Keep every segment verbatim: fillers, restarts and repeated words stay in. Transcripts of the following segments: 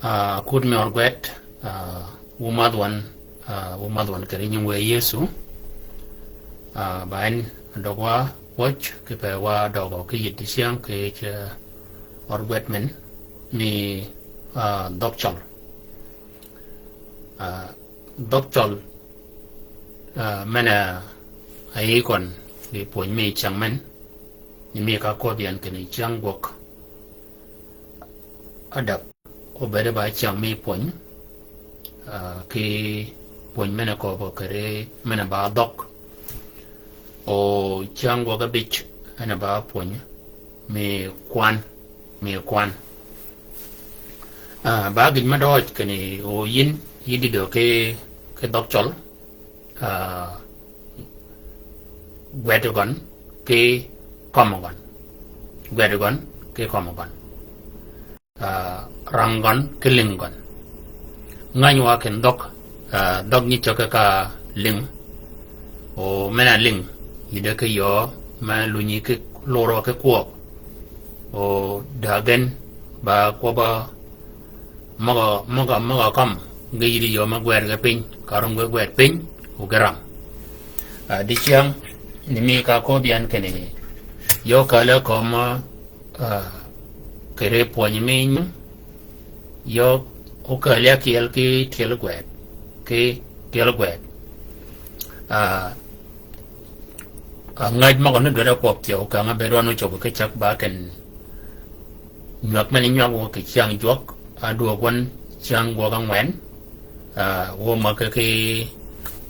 Ah, akut mi ør gwed, ah, wu madh wan, ah, wu madh wan kì ri nying wë Yëso. Ah, ba en døg wa wøj, kì pe wa døg ki yïddi cyäng kì, kì ør gwed men, mi, ah, dhøg cøl. Ah, dhøg cøl, ah, men-a, ah, yï køn, bi pwöny mi cyäng men, ni mi ka ködhi yan kinni cyäng gwøg. Adäg, obëëd ba cyäng mi pwöny, ah, ki pwöny men-a kööbø kì ri men-a ba dhøg. O cyäng gwøg abij, en a ba pwöny, mi kwan, mi kwan. Ah, ba gïj me døøj kinni o yïn, yï dïdø ki, ki dhøg cøl, ah, gwed gøn, ki kømmi gøn. Gwed gøn, ki kømmi gøn. Ah, rang gøn, ki ling gøn. Ngäny wa kin dhøg, ah, dhøg nyi cäg ka ling. O men-a ling, yïddi ki yöö, me lunyi ki lurø ki kwøb. O da gen, ba kwøb-a møg-a, møg-a, møg-a kømmi, ge yïddi yöö me gwed ge piny, ka rum ge gwed piny, o ge ram. Ah, dicyäng, ni mi ka ködhi yan kinni, yöö kääl-a kømmi, ah, kì ri pwöny mi nying, yöö okääl-a kyel ki tyel gwed, ki tyel gwed. Ah, ah, ngäj møg-a ni dwäd-a kwøb thyew, kang-a bëëd wan ócöggi ki cäg ba ken nywäg men-a nywäg wø kì cyäng jwøk, adwöög wøn cyäng gwøg ángwen, ah, wø mäggi ki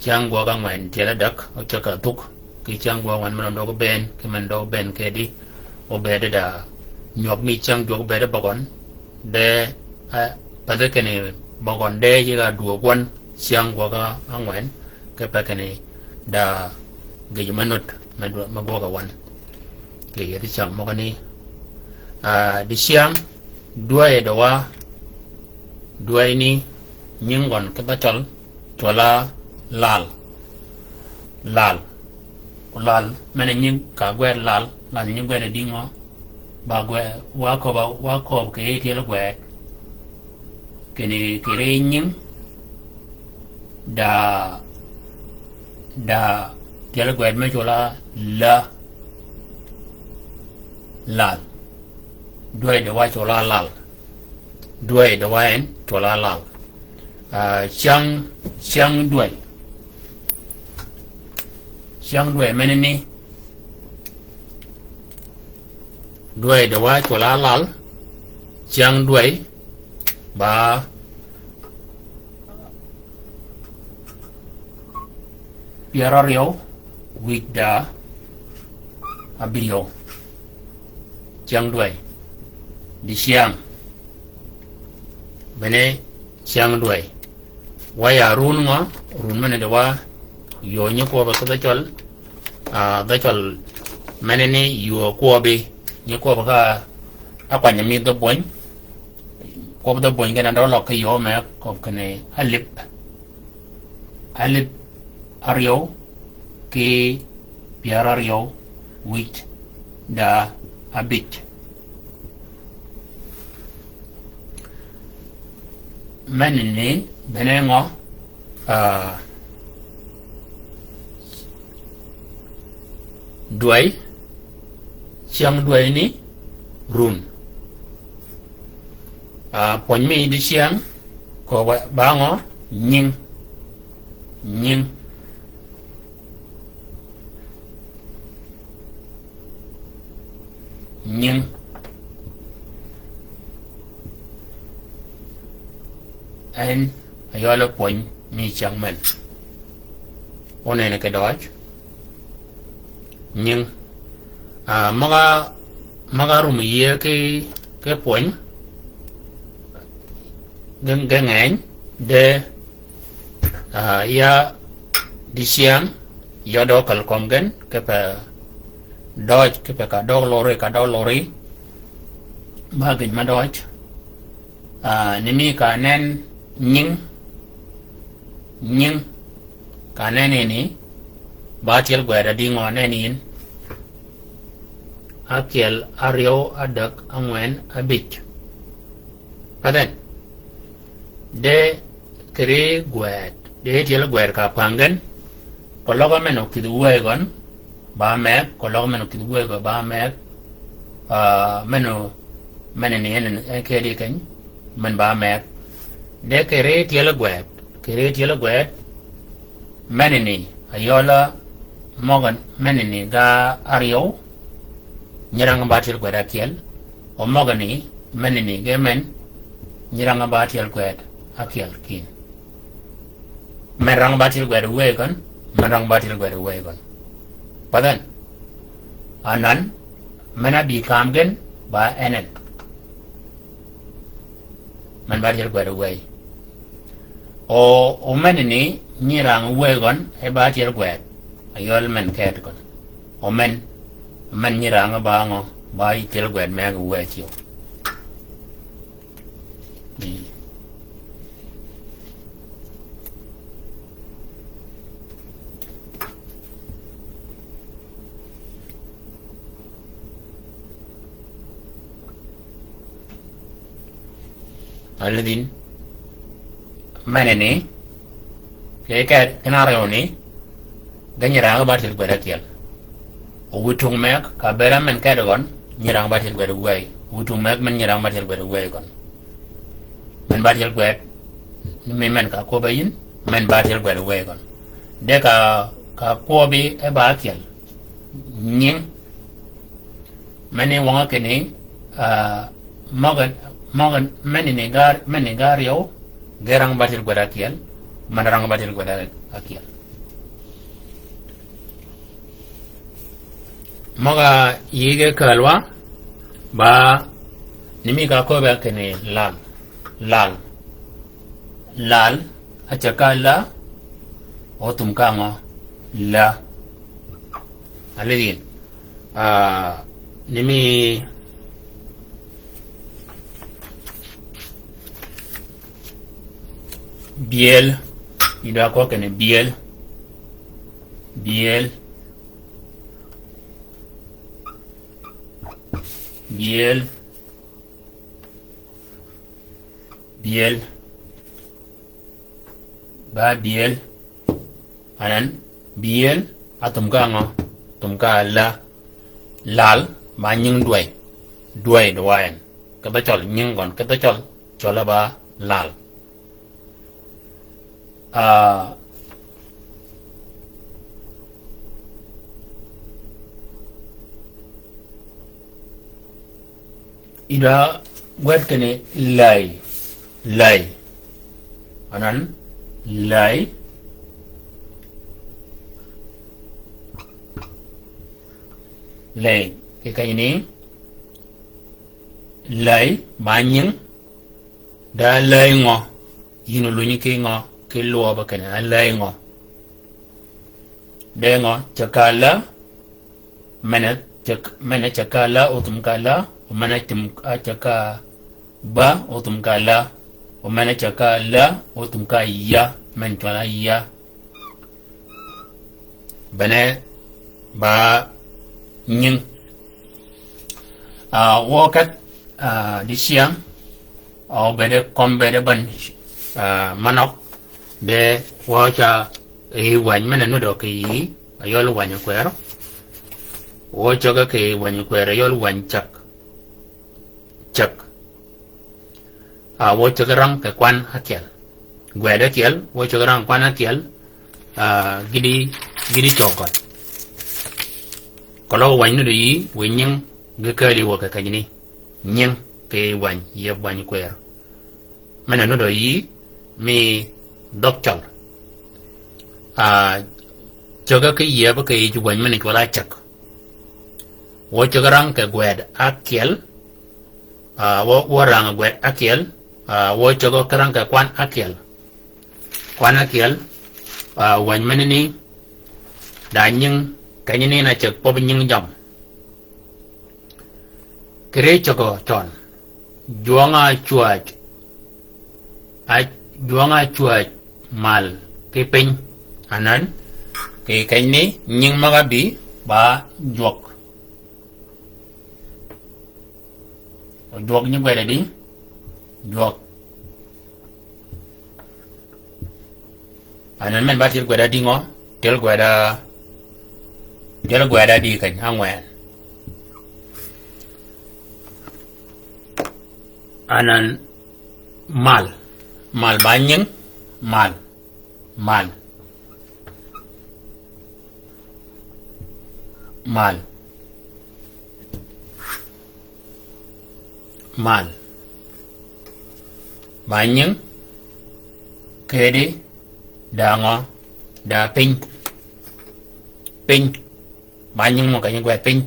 cyäng gwøg ángwen tyel ádäg, ócäg-a dhug, ki cyäng gwøg ángwen men-a døg bënn, ki men-a døg bënn kedi, obëëd da nywäg mi cyäng jwøk obëëd bøgøn, de, ah, pathi kinni bøgøn de yïg-a dwöög wøn cyäng gwøg ángwen, kipe kinni da gïj me nud me dwø-, me gwøg-a wan. Kì yïddi cyäng møgani. Ah, dicyäng, dwäy dø wa, dwäy ni, nying gøn ki dhø cøl, cwøl-a lal. Lal. Lal, men-a nying ka gwed lal, lal nyi gwed-a dïngø. Ba gwed, wa köbb-a, wa köbb kì yij tyel gwed. Kinni kì ri nying. Da, da, tyel gwed me cwøl-a la. Lal. Dwäy dø wa cwøl-a lal. Dwäy dø wa en cwøl-a lal. Ah, cyäng, cyäng dwäy. Cyäng dwäy men-a ni. Dwäy dø wa cwøl-a lal. Cyäng dwäy. Ba pyär áryew wïj da ábïryew. Cyäng dwäy. Dicyäng. Bene cyäng dwäy. Wa ya run ngø, run men-a di wa, yöö nyi kwøbbi ki dhø cøl, ah, dhø cøl men-a ni yöö kwøbbi, nyi kwøbbi ka ákwany mi dhø bwöny, kwøbbi dhø bwöny gen-a dø løg ki yöö me köbbi kinni alip. Alip áryew ki pyär áryew wïj da ábïj. Men-a ni bene ngø, ah, dwäy, cyäng dwäy ni run. Ah, pwöny mi dicyäng, kööb ba ngø, nying. Nying. Nying. En, ayøl pwöny mi cyäng men. Onene kì døøj. Nying. Ah, møg-a, møg-a rum yïe ki, ki pwöny. Gen, gen ngeny, de, ah, ya dicyäng, ya dø kal kömi gen, kipe døøj, kipe ka døg lori, ka døg lori. Ba gïn me døøj. Ah, ni mi ka nen nying, nying, ka nen ni, ba tyel gwed a dïngø nen yin. Ákyel, áryew, ádäg, ángwen, ábïj. Ka then, De kiri gwed, de tyel gwed ka pang gen. Koløg men okidhi wëy gøn, ba meg, koløg men okidhi wëy gøn, ba meg. Ah, men o, men ni en, en kedi keny, men ba meg. De kiri tyel gwed, kiri tyel gwed, men ni, ayøla, møgø, men ni ga aryøw, nyi rang ba tyel gwed akyel, o møgø ni, men ni ge men, nyi rang ba tyel gwed akyel kin. Men rang ba tyel gwed wëy gøn, men rang ba tyel gwed wëy gøn. Path en, anan, men abi kam gen, ba enen. Men ba tyel gwed wëy. O, o men ni, nyi rang wëy gøn, e ba tyel gwed. Ayøl men ket gøn. O men, men nyi rang ba ngø, ba tyel gwed meg wëy tyo. Alidin. Meneni. Ke ket, kinaryøni. Ge nyi rang ba tyel gwed akyel. O witung meg, ka bera men ket gøn, nyi rang ba tyel gwed wëy. Witung meg men nyi rang ba tyel gwed wëy gøn. Men ba tyel gwed, mi men ka kwøb-a yïn, men ba tyel gwed wëy gøn. De ka, ka kwøbi e ba akyel. Nying. Men ni wøng-a kinni, ah, møgø, møgø, men ni ga, men ni ga aryøw, ge rang ba tyel gwed akyel, men rang ba tyel gwed akyel. Møg-a yïge kälwa, ba, ni mi ka köbbe kinni lal, lal, lal, a cäg ka la, o thum ka ngø, la. Alidin. Ah, ni mi byël, idwa kwøb kinni byël, byël, byël, byël. Ba byël. Anan, byël, a thum ka ngø, thum ka la. Lal, ba nying dwäy. Dwäy, dwäy en. Kedhø cøl, nying gøn, kedhø cøl, cøl-a ba lal. Ah, idwa gwed kinni läy, läy. Anan, läy. Läy. Kì kenyi ni, läy, ba nying. Da läy ngø. Yïn olunyi ki ngø, ki lwøb-a kinni, a läy ngø. De ngø, cäg ka la, men-a cäg, men-a cäg ka la, o thum ka la, o men-a thum, a cäg ka ba, o thum ka la, o men-a cäg ka la, o thum ka ya, men cwøl-a ya. Bene ba nying. Ah, wø ket, ah, dicyäng, o bede kömi bede bän, ah, manøg, de wø ca yi wäny men-a nuddø kì yï, ayøl wäny kwërø. Wø cäg kì wäny kwërø, ayøl wäny cäg. Cäg. Ah, wø cäg rang kì kwan akyel. Gwed akyel, wø cäg rang kwan akyel. Ah, gïti, gïti cøg gøn. Keløg wäny nuddø yï, wiy nying, ge käli wø kì kenyni. Nying, kì wäny, yïëb wäny kwër. Men-a nuddø yï, mi dhøg cøl. Ah, cäg kì yïëb kì yij wäny men-a cwøl-a cäg. Wø cäg rang kì gwed akyel, ah, wø, wø rang gwed akyel, ah, wø cäg ki rang kì kwan akyel. Kwan akyel, ah, wäny menani, da nying, kenyi ni na cäg pøb nying jam. Kì ri cäg cøn, jwøng-a cwäj, a, jwøng-a cwäj mal ki piny, anan, kì kenyi ni, nying møg-a bï, ba jwøk. Jwøk nyi gwed-a di? Jwøk. Anan men ba tyel gwed adi ngø? Tyel gwed a, tyel gwed adi keny, angwen. Anan mal. Mal ba nying, mal. Mal. Mal. Mal. Ba nying, kedi, da ngø, da piny. Piny. Ba nying mø keny gwed piny.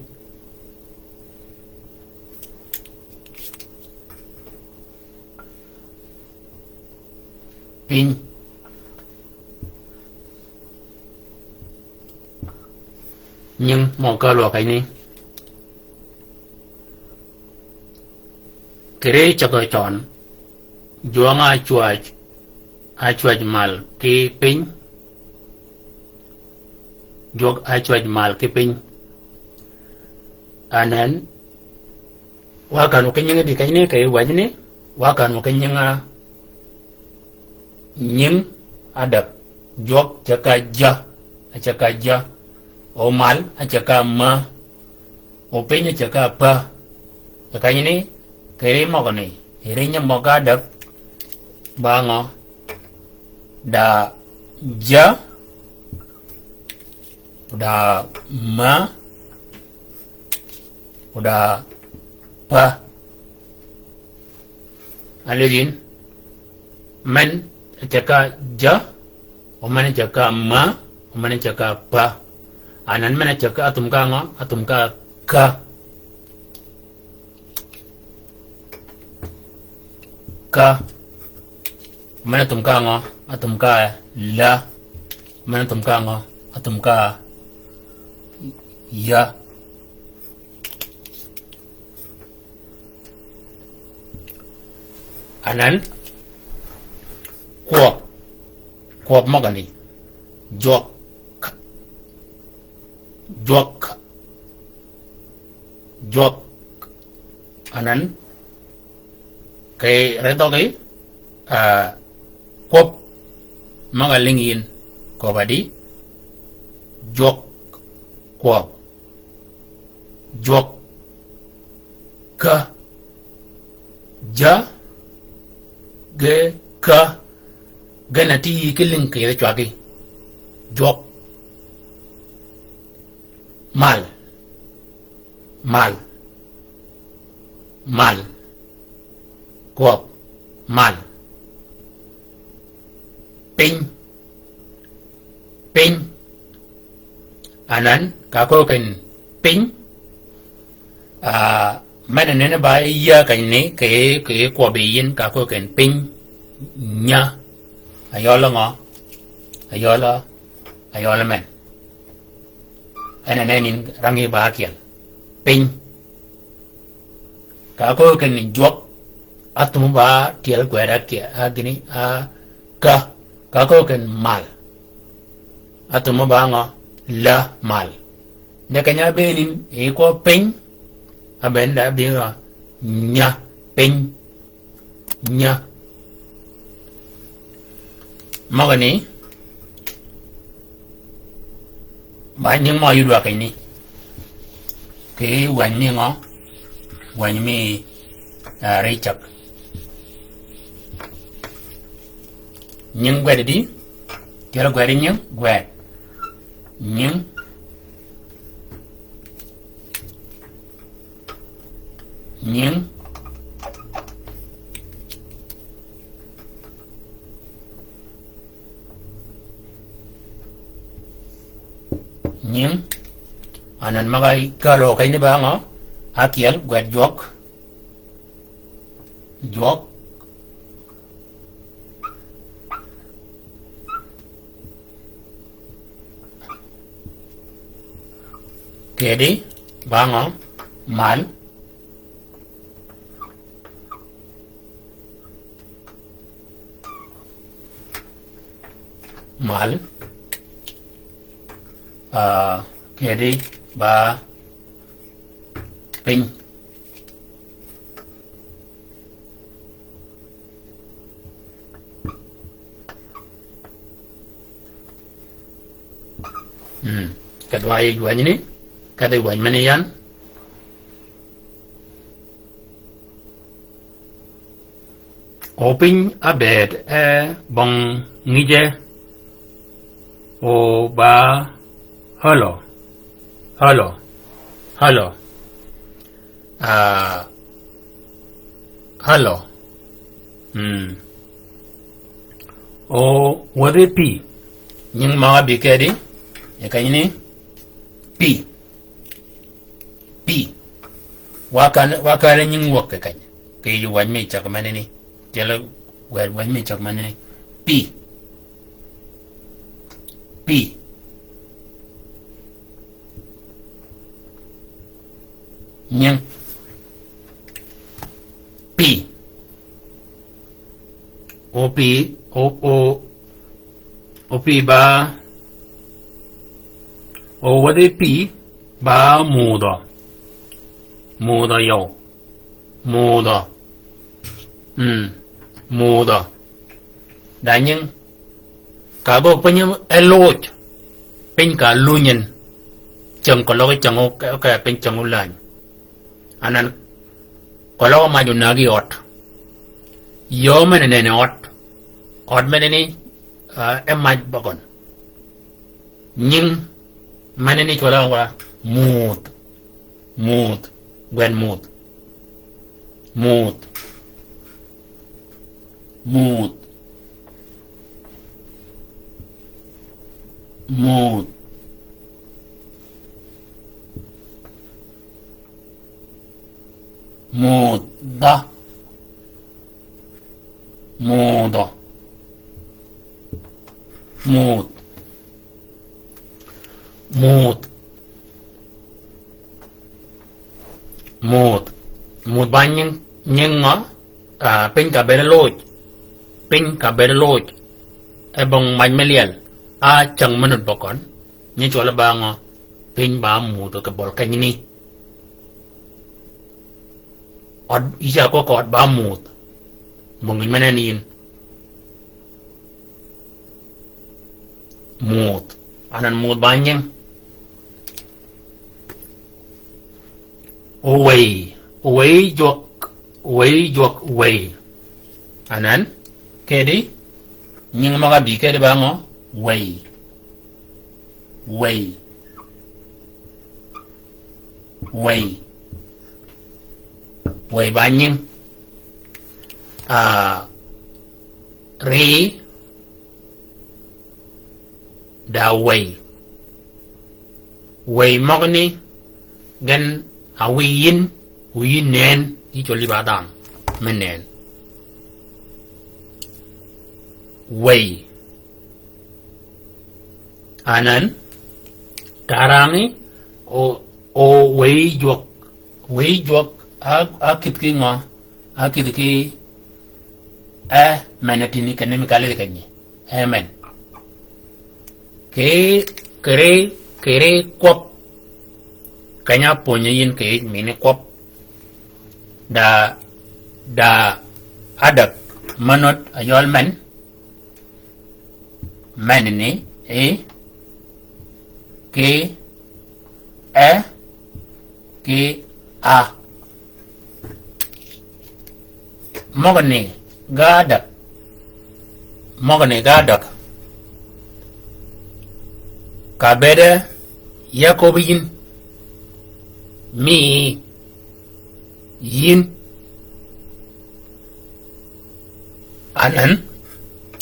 Piny. Nying mø ka lwø keny ni. Kere cøgø cøn. Jwøng a cwäj, a cwäj mal ki piny. Jwøk a cwäj mal ki piny. Anan, wa kanu ki nying di keny ni, kì wäj ni, wa kanu ki nying a, nying adäg. Jwøk ce ka ja, a ce ka ja. O mal, a ce ka ma. O piny, a ce ka pa. Kì keny ni, kì ri møgø ni, ri nying møg adäg. Ba ngø, da ja, da ma, da pa. Alidin, men a ce ka ja, o men a ce ka ma, o men a ce ka pa. Anan men a ce ka athum ka ngø, athum ka ka. Ka. O men athum ka ngø, athum ka la. O men athum ka ngø, athum ka ya. Anan, kwøb. Kwøb møgani. Jwøk. Jwøk. Jwøk. Anan, kì ri dhøggi, a, kwøb. Møg-a lïngi yïn. Kwøb adi. Jwøk. Kwøb. Jwøk. Ka. Ja. Ge. Ka. Gen a ti ki lïng kì yij cwaggi. Jwøk. Mal. Mal. Mal. Kwøb. Mal. Piny. Piny. Anan, ka köög ken piny. A, men-a nënni ba yïa keny ni, kì, kì kwøbbi yïn, ka köög ken piny. Nya. Ayøl ngø? Ayøl, ayøl men. En a nënni rangí ba ákyel. Piny. Ka köög ken jwøk, athum ba tyel gwed ákyel, a gïni, a ka, ka köög ken mal. Athum ba ngø? La mal. Ni keny-a ábëën yïn, yi kwøb piny, ábëën da ábï ngø? Nya piny. Nya. Møgani, ba nying mø yudwa keny ni. Kì wänyi mi ngø? Wänyi mi, a, ri cäg. Nying gwed di, tyel gwed nying, gwed. Nying. Nying. Nying. Anan møg-a kälø keny ni ba ngø? Ákyel, gwed jwøk. Jwøk. Kedi, ba ngø? Mal. Mal. A, kedi, ba piny. Mm. Kedh wa yi wänyi ni, kedhi wänyi meni yan. O piny abed e bong ngije. O ba, hello. Hello. Hello. Ah, hello. Mm. O wädhi pi. Nying ma wa bi kedi. E kany ni pi. Pi. Wa kal-, wa kale nying wok e kany. Ki yi wany mi chak manini. Chelo wed wany mi chak manini. Pi. Pi. Nying. Pi. O pi, o, o, o pi ba, o wädhi pi ba mudho. Mudho yow. Mudho. Mm. Mudho. Da nying. Ka go piny e luuj. Piny ka lunyin. Ceng ko logi ceng o ke, o ke piny ceng o lany. Anan ko logi maj onagi ot. Yo mene nene ot. Ot mene ni, ah, e maj bagon. Nying mene ni chwala wa muth. Muth. Gwen muth. Muth. Muth. Muth. Mudha. Mudho. Muth. Muth. Muth. Muth ba nying, nying ngø, ah, piny ka bede luuj. Piny ka bede luuj. E bong maj me liel. A chang me nud bøkøn. Nyi chwøl ba ngø. Piny ba muth ke bøl kenyni. Ød, icha ko, ko ød ba muth. Bong mene ni in. Muth. Anan muth ba nying. Owei. Owei jwøk. Owei jwøk owei. Anan. Kedi. Nying møg-a bï kedi ba ngø. Wei. Wei. Wei. Wei ba nying. Ah, ri. Da wei. Wei møgø ni gen a wiy yïn, wiy yïn nënn, yi cwøl yi ba dhanhø me nënn. Wei. Anan, tarangi, o, o wei jwøk, wei jwøk, a, a kïdhi ki ngø, a kïdhi ki, e, men a tïni kene mi kali kenyi. Amen. Ki, kiri, kiri kwøb. Keny-a pwönyi yïn ki mini kwøb. Da, da, adag, manut, ayøl men. Men ni, i, ki, e, ki, a. Møgø ni ga døg. Møgø ni ga døg. Ka bede ya köbbi yïn. Mi yïn. Anan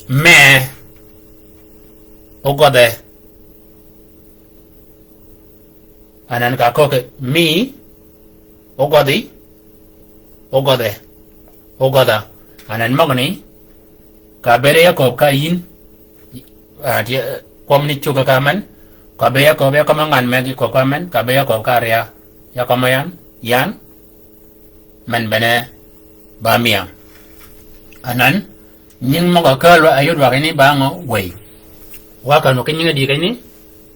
me ogodhe. Anan ka köke mi ogodhi, ogodhe, ogodha. Anan møgø ni, ka bede ya köbbi ka yïn, ah, ti, kwøb ni cugge ka men, ka bede ya köbbi ya kømmi ngan me gi köbbi ka men, ka bede ya köbbi ka ria, ya kømmi yan, yan, men bene ba miya. Anan, nying møg-a kääl wa, ayod wa keny ni ba ngø wëy. Wa kän wa ki nying-a dï keny ni,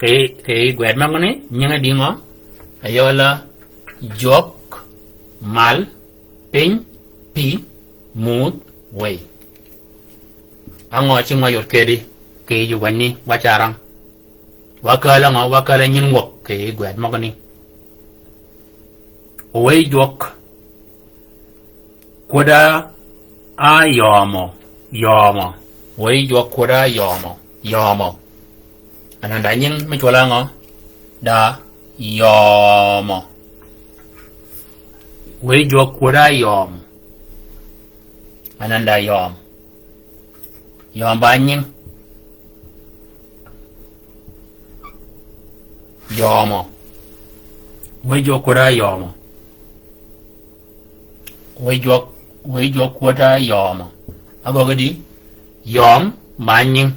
kì, kì gwed møgø ni, nying-a dï ngø, ayøl-a jwøk, mal, piny, pï, muudh, wëy. Á ngø cing wa yod kedi, kì yij wänyi, wa carang. Wa kääl-a ngø, wa kääl-a nying wäg kì gwed møgø ni. Owey jwøk kwødda a yømø, yømø. Owey jwøk kwødda a yømø, yømø. Anan da nying me cwøl-a ngø, da yømø. Owey jwøk kwødda a yømø. Anan da yømø. Yømø ba nying. Yømø. Owey jwøk kwødda yømø. Owey jwøk, owey jwøk kwødda yømø. Agøggi di. Yømø ba nying.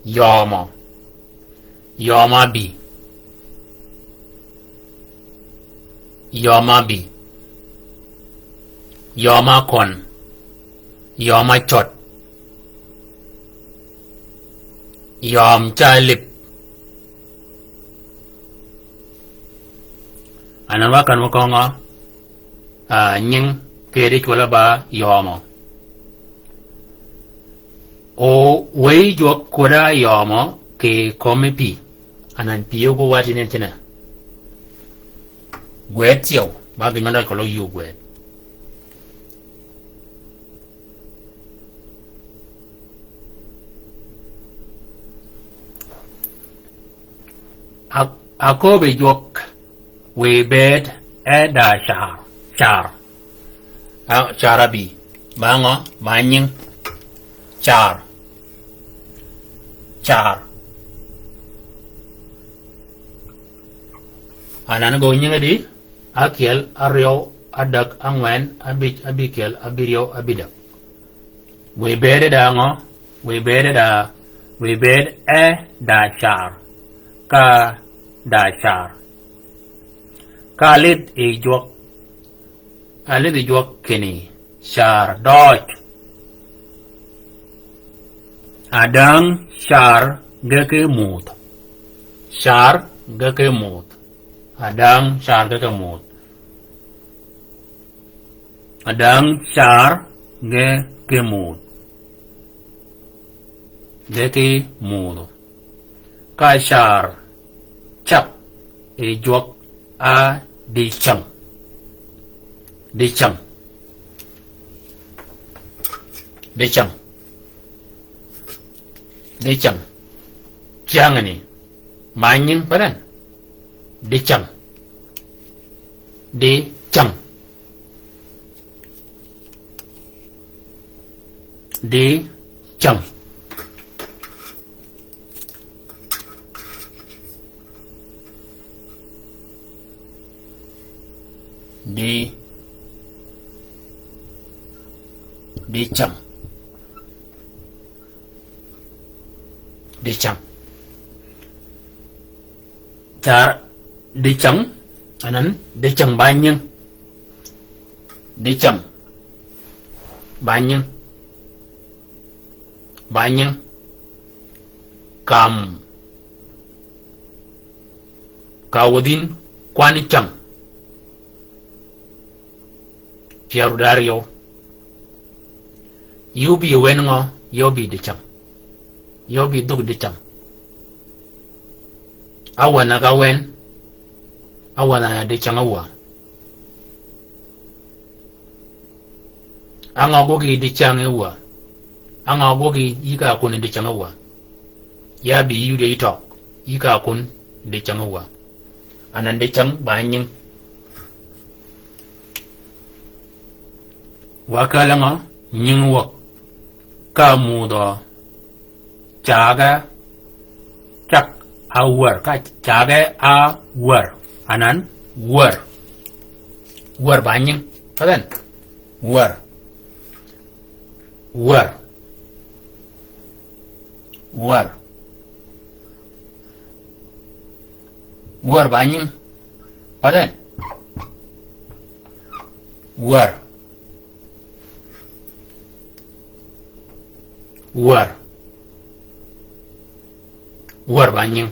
Yømø. Yømø abï. Yømø abï. Yømø akøn. Yømø acøt. Yømø ca lïb. Anan wa kän wa køngø, a, nying kedi cwøl-a ba yømø. O, owey jwøk kwødda yømø kì kömi pï. Anan pï ogu wati nen cine. Gwed thyew, ba gïn mø døj keløg yuu gwed. A, aköbbi jwøk wiy bëëd e da car, car. A, car abï. Ba ngø, ba nying. Car. Car. Anan gø nying di, akyel, aryew, adäg, angwen, abïj, abïkyel, abïryew, abïdäg. Wiy bëëd e da ngø, wiy bëëd e da, wiy bëëd e da car, ka da car. Ka alidh yi jwøk, alidh yi jwøk kinni, car døøj. Adäng car ge ki mudh. Car ge ki mudh. Adäng car ge ki mudh. Adäng car ge ki mudh. Ge ki mudh. Ka car cäg yi jwøk a dicäng. Dicäng. Dicäng. Dicäng. Cäng ni. Manying padan. Dicäng. Dicäng. Dicäng. Di, dicäng. Dicäng. Car dicäng, anan dicäng ba nying. Dicäng ba nying. Ba nying. Kam. Ka wädhin kwan cäng. Pyär da aryew. Yöbï wen ngø, yöbï dicäng. Yöbï dhug dicäng. Awänha ka wen, awänha dicäng awä. Á ngø gwøg yi dicäng awä. Á ngø gwøg yi ka kun dicäng awä. Ya bï yudi yi tøg, yi ka kun dicäng awä. Anan dicäng ba nying. Wa källi ngø nying wäg. Ka mudhø cage cäg a wär, ka cage a wär. Anan wär. Wär ba nying. Padan. Wär. Wär. Wär. Wär ba nying. Padan. Wär. Wär. Wär ba nying.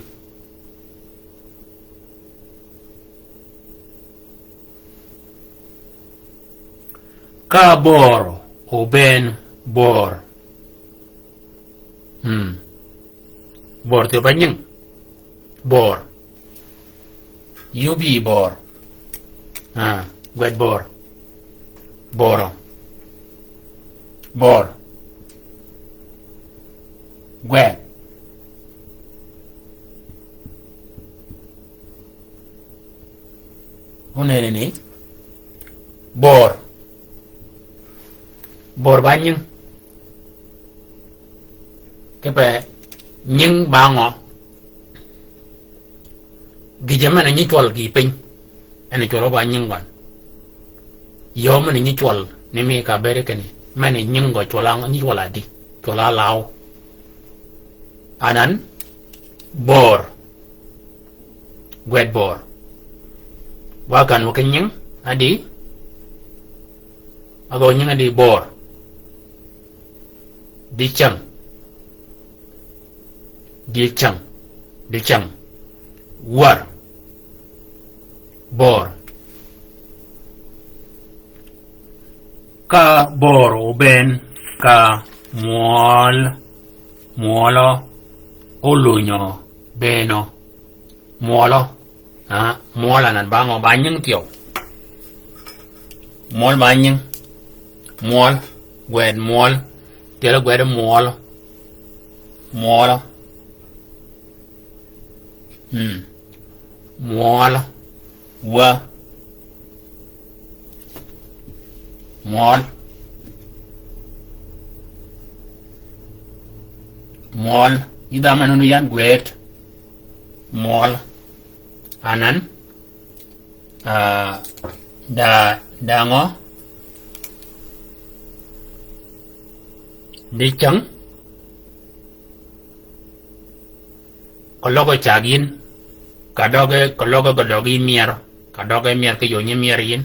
Ka bor oben bor. Hmm. Bor thyew ba nying. Bor. Yubi bor. Ah, gwed bor. Boro. Bor. Gwed. Onene ni. Bor. Bor ba nying. Kipe nying ba ngø. Gïjø men-a nyi cwøl gï piny. En cwøl ba nying gøn. Yø men-a nyi cwøl ni mi ka beri keni. Men-a nying gø cwøl a nyi cwøl a di. Cwøl a law. Anan bor. Gwed bor. Wa kan wø ki nying adi. Agø nying adi bor. Dicäng. Dicäng. Dicäng. Wär. Bor. Ka bor oben ka mwøl, mwøl olunyo beno. Mwøl. Ah, mwøl anan ba ngø ba nying thyew. Mwøl ba nying. Mwøl. Gwed mwøl. Tyel gwed mwøl. Mwøl. Hmm. Mwøl. Wa. Mwøl. Mwøl. Idha men unu yan gwed. Mwøl. Anan. Ah, da, da ngø. Dicäng. Keløg cag yin. Ka døge, keløg ge døg yi myer. Ka døge myer ki yonyi myer yin.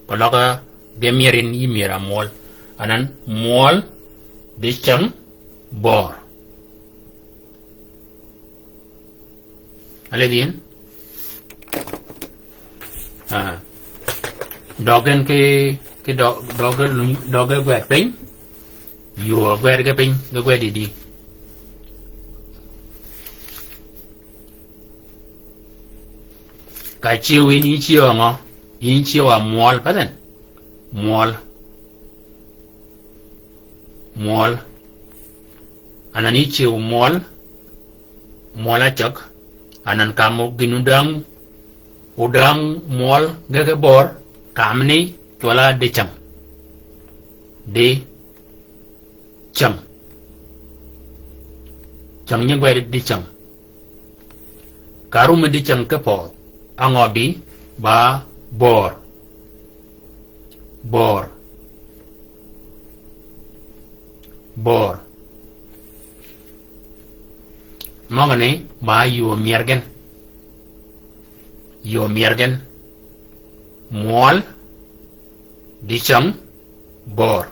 Keløg ge myer yin yi myer a mwøl. Anan mwøl, dicäng, bor. Alidh yin. Ah. Døg gen ki, ki døg, døg gen luny, døg gen gwed piny. Yuu gwed gen piny, gen gwed idi. Ka ciew yin, yin ciew a ngø? Yin ciew a mwøl, pa then? Mwøl. Mwøl. Anan yi ciew mwøl, mwøl a cäg, anan kam gïn odäng, odäng mwøl ge ki bor, kam ni cwøl a dicäng. Dicäng. Cäng nyi gwed dicäng. Ka rum dicäng ki pödh, a ngø bi, ba bor. Bor. Bor. Møgø ni ba yuu myer gen. Yuu myer gen. Mwøl, dicäng, bor.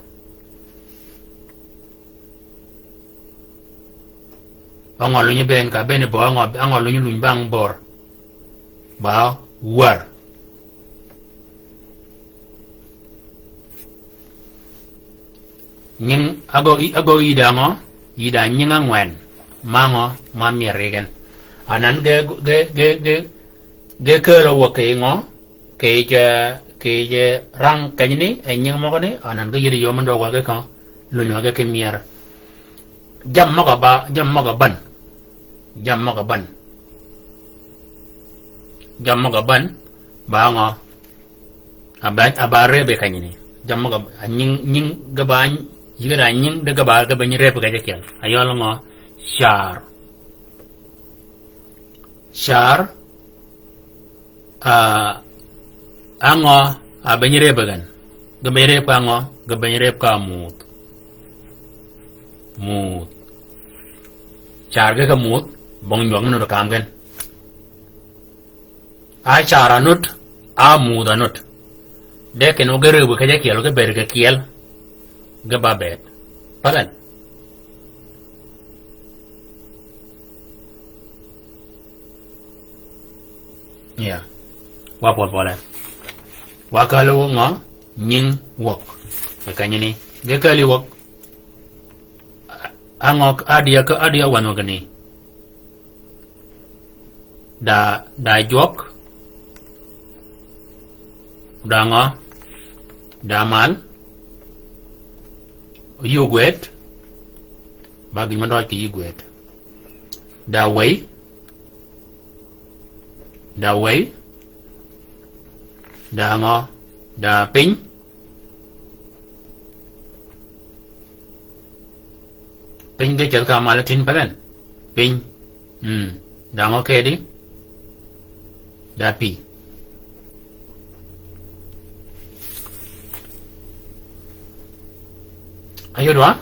Á ngø lunyi bënn ka bënn bor, á ngø, á ngø lunyi luny bang bor. Ba wär. Nying, agø, agø yïddi a ngø? Yïddi a nying ángwen. Ma ngø, ma myer gen. Anan ge, ge, ge, ge, ge kelo wø ki ngø? Kì yij, kì yij rang kenyni, e nying møgø ni, anan ge yïddi yöm ndøg wa ge kø, lunyi wa ge ki myer. Jammì møg-a ba, jammì møg-a bän. Jammì møg-a bän. Jammì møg-a bän, ba ngø. A ba, a ba rëb kenyni. Jammì møg-a, a nying, nying ge ba, yïge da nying de ge ba, ge ba nyi rëb keje kyel. A yøl ngø, car. Car, A, á ngø, a beny rëb gen. Ge beny rëb ka ngø, ge beny rëb ka muuth. Muuth. Car ge ka muuth, bong nywøg nud kam gen. A car a nud, a muuth a nud. De ken o ge rëb keje kyel, ge bed ge kyel. Ge ba bed. Pagan. Ya. Wa pol pole. Wa kalo ngø nying wøg. E kenyni. Ge kali wøg. A ngø adia ka adia wan wøg ni. Da, da jwøk. Da ngø. Da mal. Yï ogwed. Ba gïn me døj kì yï ogwed. Da wëy. Da wëy. Da ngø. Da piny. Piny ge ceth ka mal tin palen. Piny. Mm. Da ngø kedi? Da pï. Ayud wa?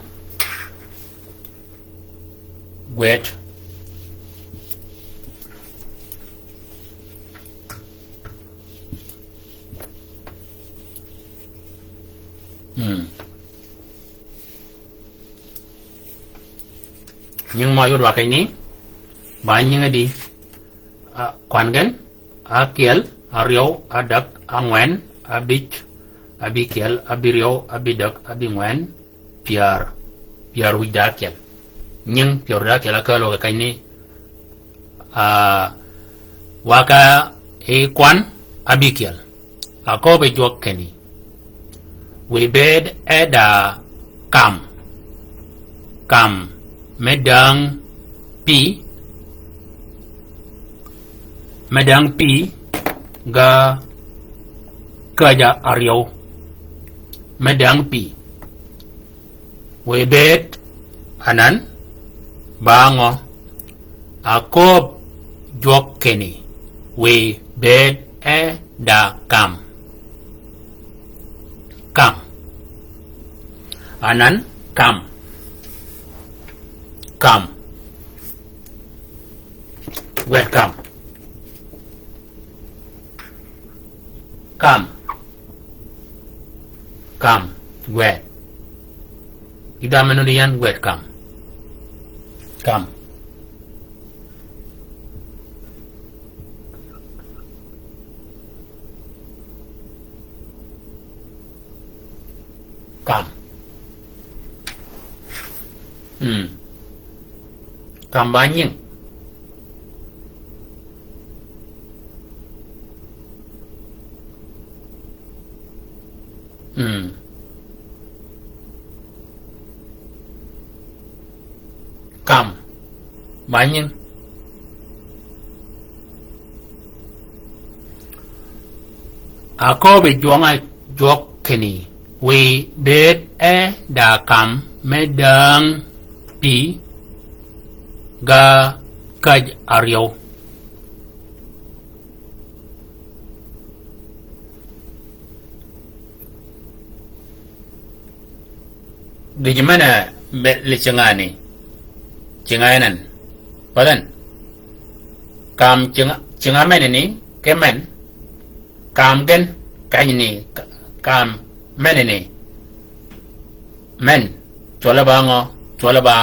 Gwed. Mm. Nying mø yud wa keny ni, ba nying di, a, kwan gen, akyel, aryøw, adäg, angwen, abij, abikyel, abiryew, abidäg, abingwen, pyär, pyär wïj da akyel. Nying pyär wïj da akyel akalo ke kany ni, a, waka i kwan abikyel. Aköbbi jwøk keni. Wiy bëëd e da kam. Kam me däng pï. Me däng pï ga käjj aryøw. Me däng pï. Wiy bëëd anan ba ngø. Aköbbi jwøk keni. Wiy bëëd e da kam. Kam. Anan kam. Kam. Gwed kam. Kam. Kam. Gwed. Gï da menudi yan gwed kam. Kam. Kam. Mm. Kam ba nying. Mm. Kam. Ba nying. Aköbbi jwøng-a jwøk keni. Wiy bëëd e da kam me däng pï ga käjj aryøw. Gïj men-a be li cinga ni. Cinga en en. Padan. Kam cinga, cinga men ni, ke men. Kam gen, kany ni, ka-, kam men ni. Men, cwøl-a ba ngø, cwøl-a ba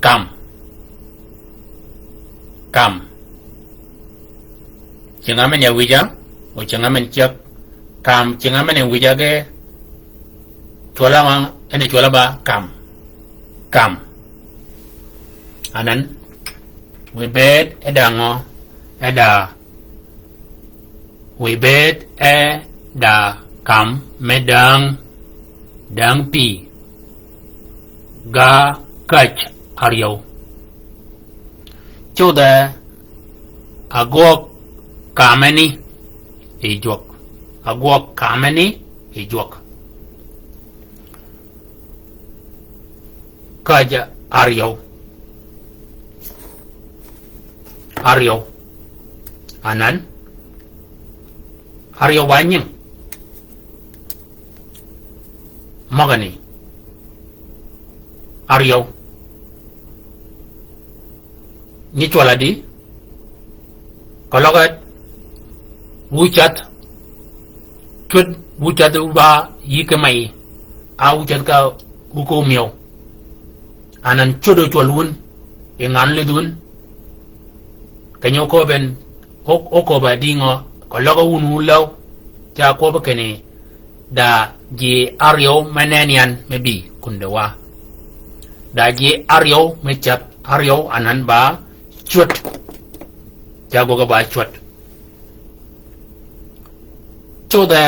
kam. Kam. Cinga men ya wïja, o cinga men ceg. Kam, cinga men ya wïja ge, cwøl-a ngø, en cwøl-a ba kam. Kam. Anan, wiy bëëd e da ngø, e da Wiy bëëd e da kam me däng, däng pï, ga käjj aryøw. Cudhe agwøg kameni i jwøk. Agwøg kameni i jwøk. Käjj aryøw. Aryøw. Anan. Aryøw ba nying. Møgani. Aryøw. Nyi cwøl-a di. Keløg e, wu cath, cwöd wu cath wu ba yï ki mey, a wu cath ka wu ko myew. Anan cwöd o cwøl wun, yi ngan lidh wun. Keny-a oköbben, o-, oköbbe dïngø, keløg wun wu läw, ca kwøbbi kinni, da ji aryøw me nen yan me bï kunde wa. Da ji aryøw me cath aryøw anan ba cwöd. Ca gwøg ba cwød. Codhe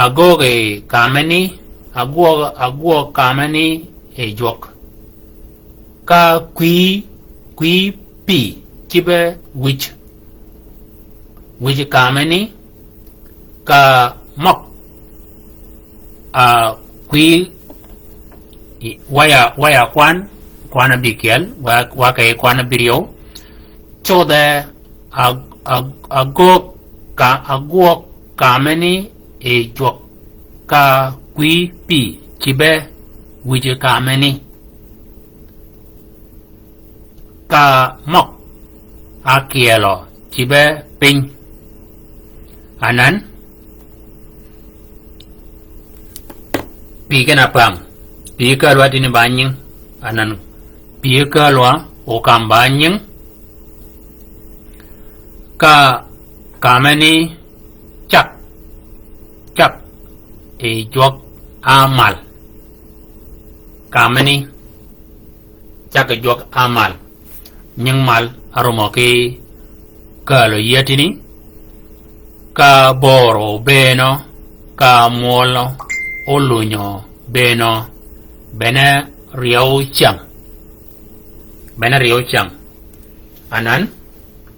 agwøg yi kameni, agwøg, agwøg kameni yi jwøk. Ka kwï, kwï pï cïbe wïj. Wïj kameni, ka møg, a, kwï, waya, waya kwan, kwan abïkyel, wa, wa kì kwan abïryew. Codhe a, a, agwøg ka, agwøg kameni yi jwøk ka kwï pï cïbe wïj kameni. Ka møg akyelø cïbe piny. Anan, pï gen apam, pï kälwa tïni ba nying, anan, pï kälwa okam ba nying, ka, kameni cak, cak, yi jwøk amal. Kameni, cak jwøk amal. Nying mal arumø ki kälø yätini, ka böör obënø, ka mwøl olunyø bënø, bene ryew cyäng. Bene ryew cyäng. Anan,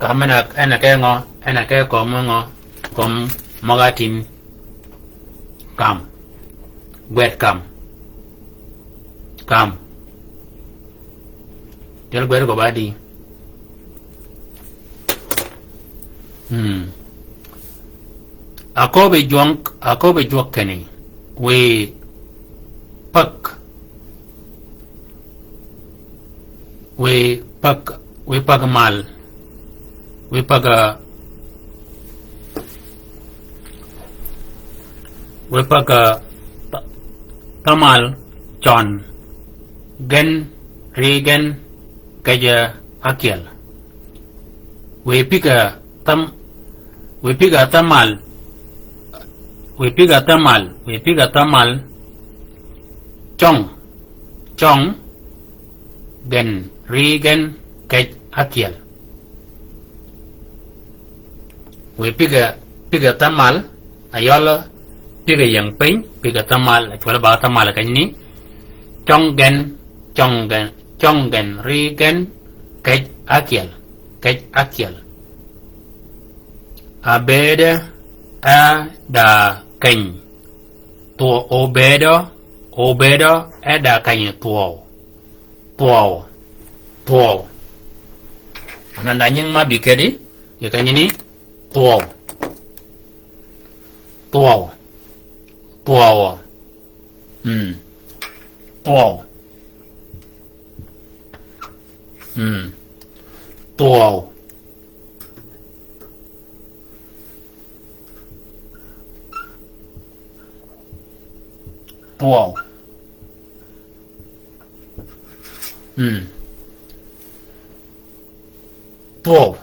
kam en a, en a ke ngø, en a ke kömi ngø, kömi møg-a tïn. Kam. Gwed kam. Kam. Tyel gwed gø ba di. Hmm. Aköbbi jwøng, aköbbi jwøk kinni. Wiy päg. Wiy päg, wiy päg mal. Wiy päg, wiy päg, ta-, tamal cøn. Gen, ri gen, kej akyel. Wiy pïg a tam-, wiy pïg a tamal, wiy pïg a tamal, wiy pïg a tamal, cøng, cøng, gen, ri gen, kej akyel. Wiy pïg a, pïg a tamal, ayøl, pïg a ying piny, pïg a tamal, acwøl ba tamal kenyni, cøng gen, cøng gen, cøng gen, ri gen, kej akyel, kej akyel. Abëëdø, a da keny. Thwøw, obëëdø, obëëdø, a da keny thwøw. Thwøw. Thwøw. Anan da nying ma bï kedi, yi kenyni, thwøw. Thwøw. Thwøw. Mm. Thwøw. Mm. Thwøw. Thwøw. Mm. Thwøw.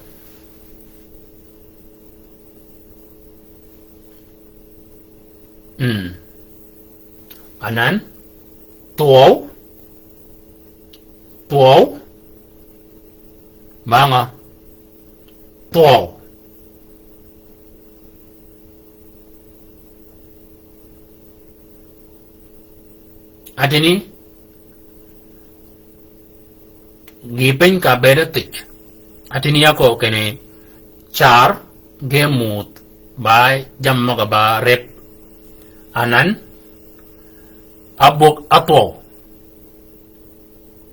Mm. Anan, thwøw, thwøw, ba ngø, thwøw. Atini, gï piny ka bëëd thïj. Atini ya kööb kinni car ge muuth ba jammì møg-a ba rep. Anan, abwög athwøw.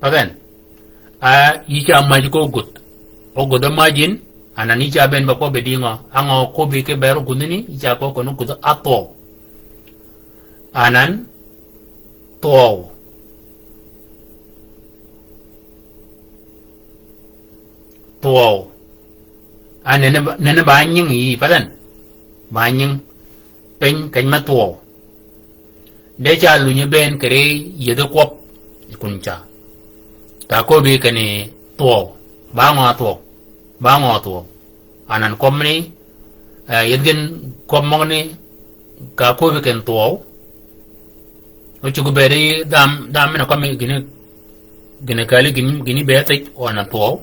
Pagen. A yï ca mäj ko gudh. O gudh mäj yïn, anan yï ca bëën ba köbbi di ngø. Á ngø köbbi ki bëëd gudhni, yï ca kööb kinni gudh athwøw. Anan, thwøw. Thwøw. A nene ba, nene ba nying yï padan. Ba nying. Piny keny me thwøw. De ca lunyi bëën kì ri yïdhi kwøb. Kun ca. Ka köbbi kinni thwøw. Ba ngø thwøw. Ba ngø thwøw. Anan kwøb mini, eh, yïdhi gïn kwøb møgani, ka köbbi kinni thwøw. O cuggi bëëd yi dham, dham mini kwøb mi gïni, gïni kali gïni, gïni bëëd thïj o anan thwøw.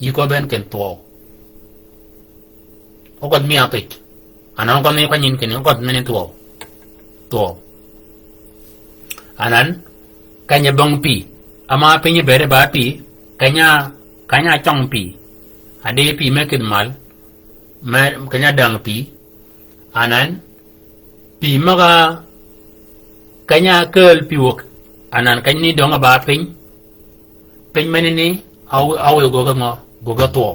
Yï köbbi en kinni thwøw. Ógødh mi ápëj. Anan ógødh mi kwanyin kinni, ógødh mi ni twøw. Twøw. Anan, keny-a bong pï. Ama piny bere ba pï, keny-a, keny-a cong pï. Adi pï me kïdhi mal, me, keny-a däng pï. Anan, pï møg-a keny-a kääl pï wøg, anan keny ni døng-a ba piny. Piny meni ni, aw-, awøy goggi ngø, goggi twøw.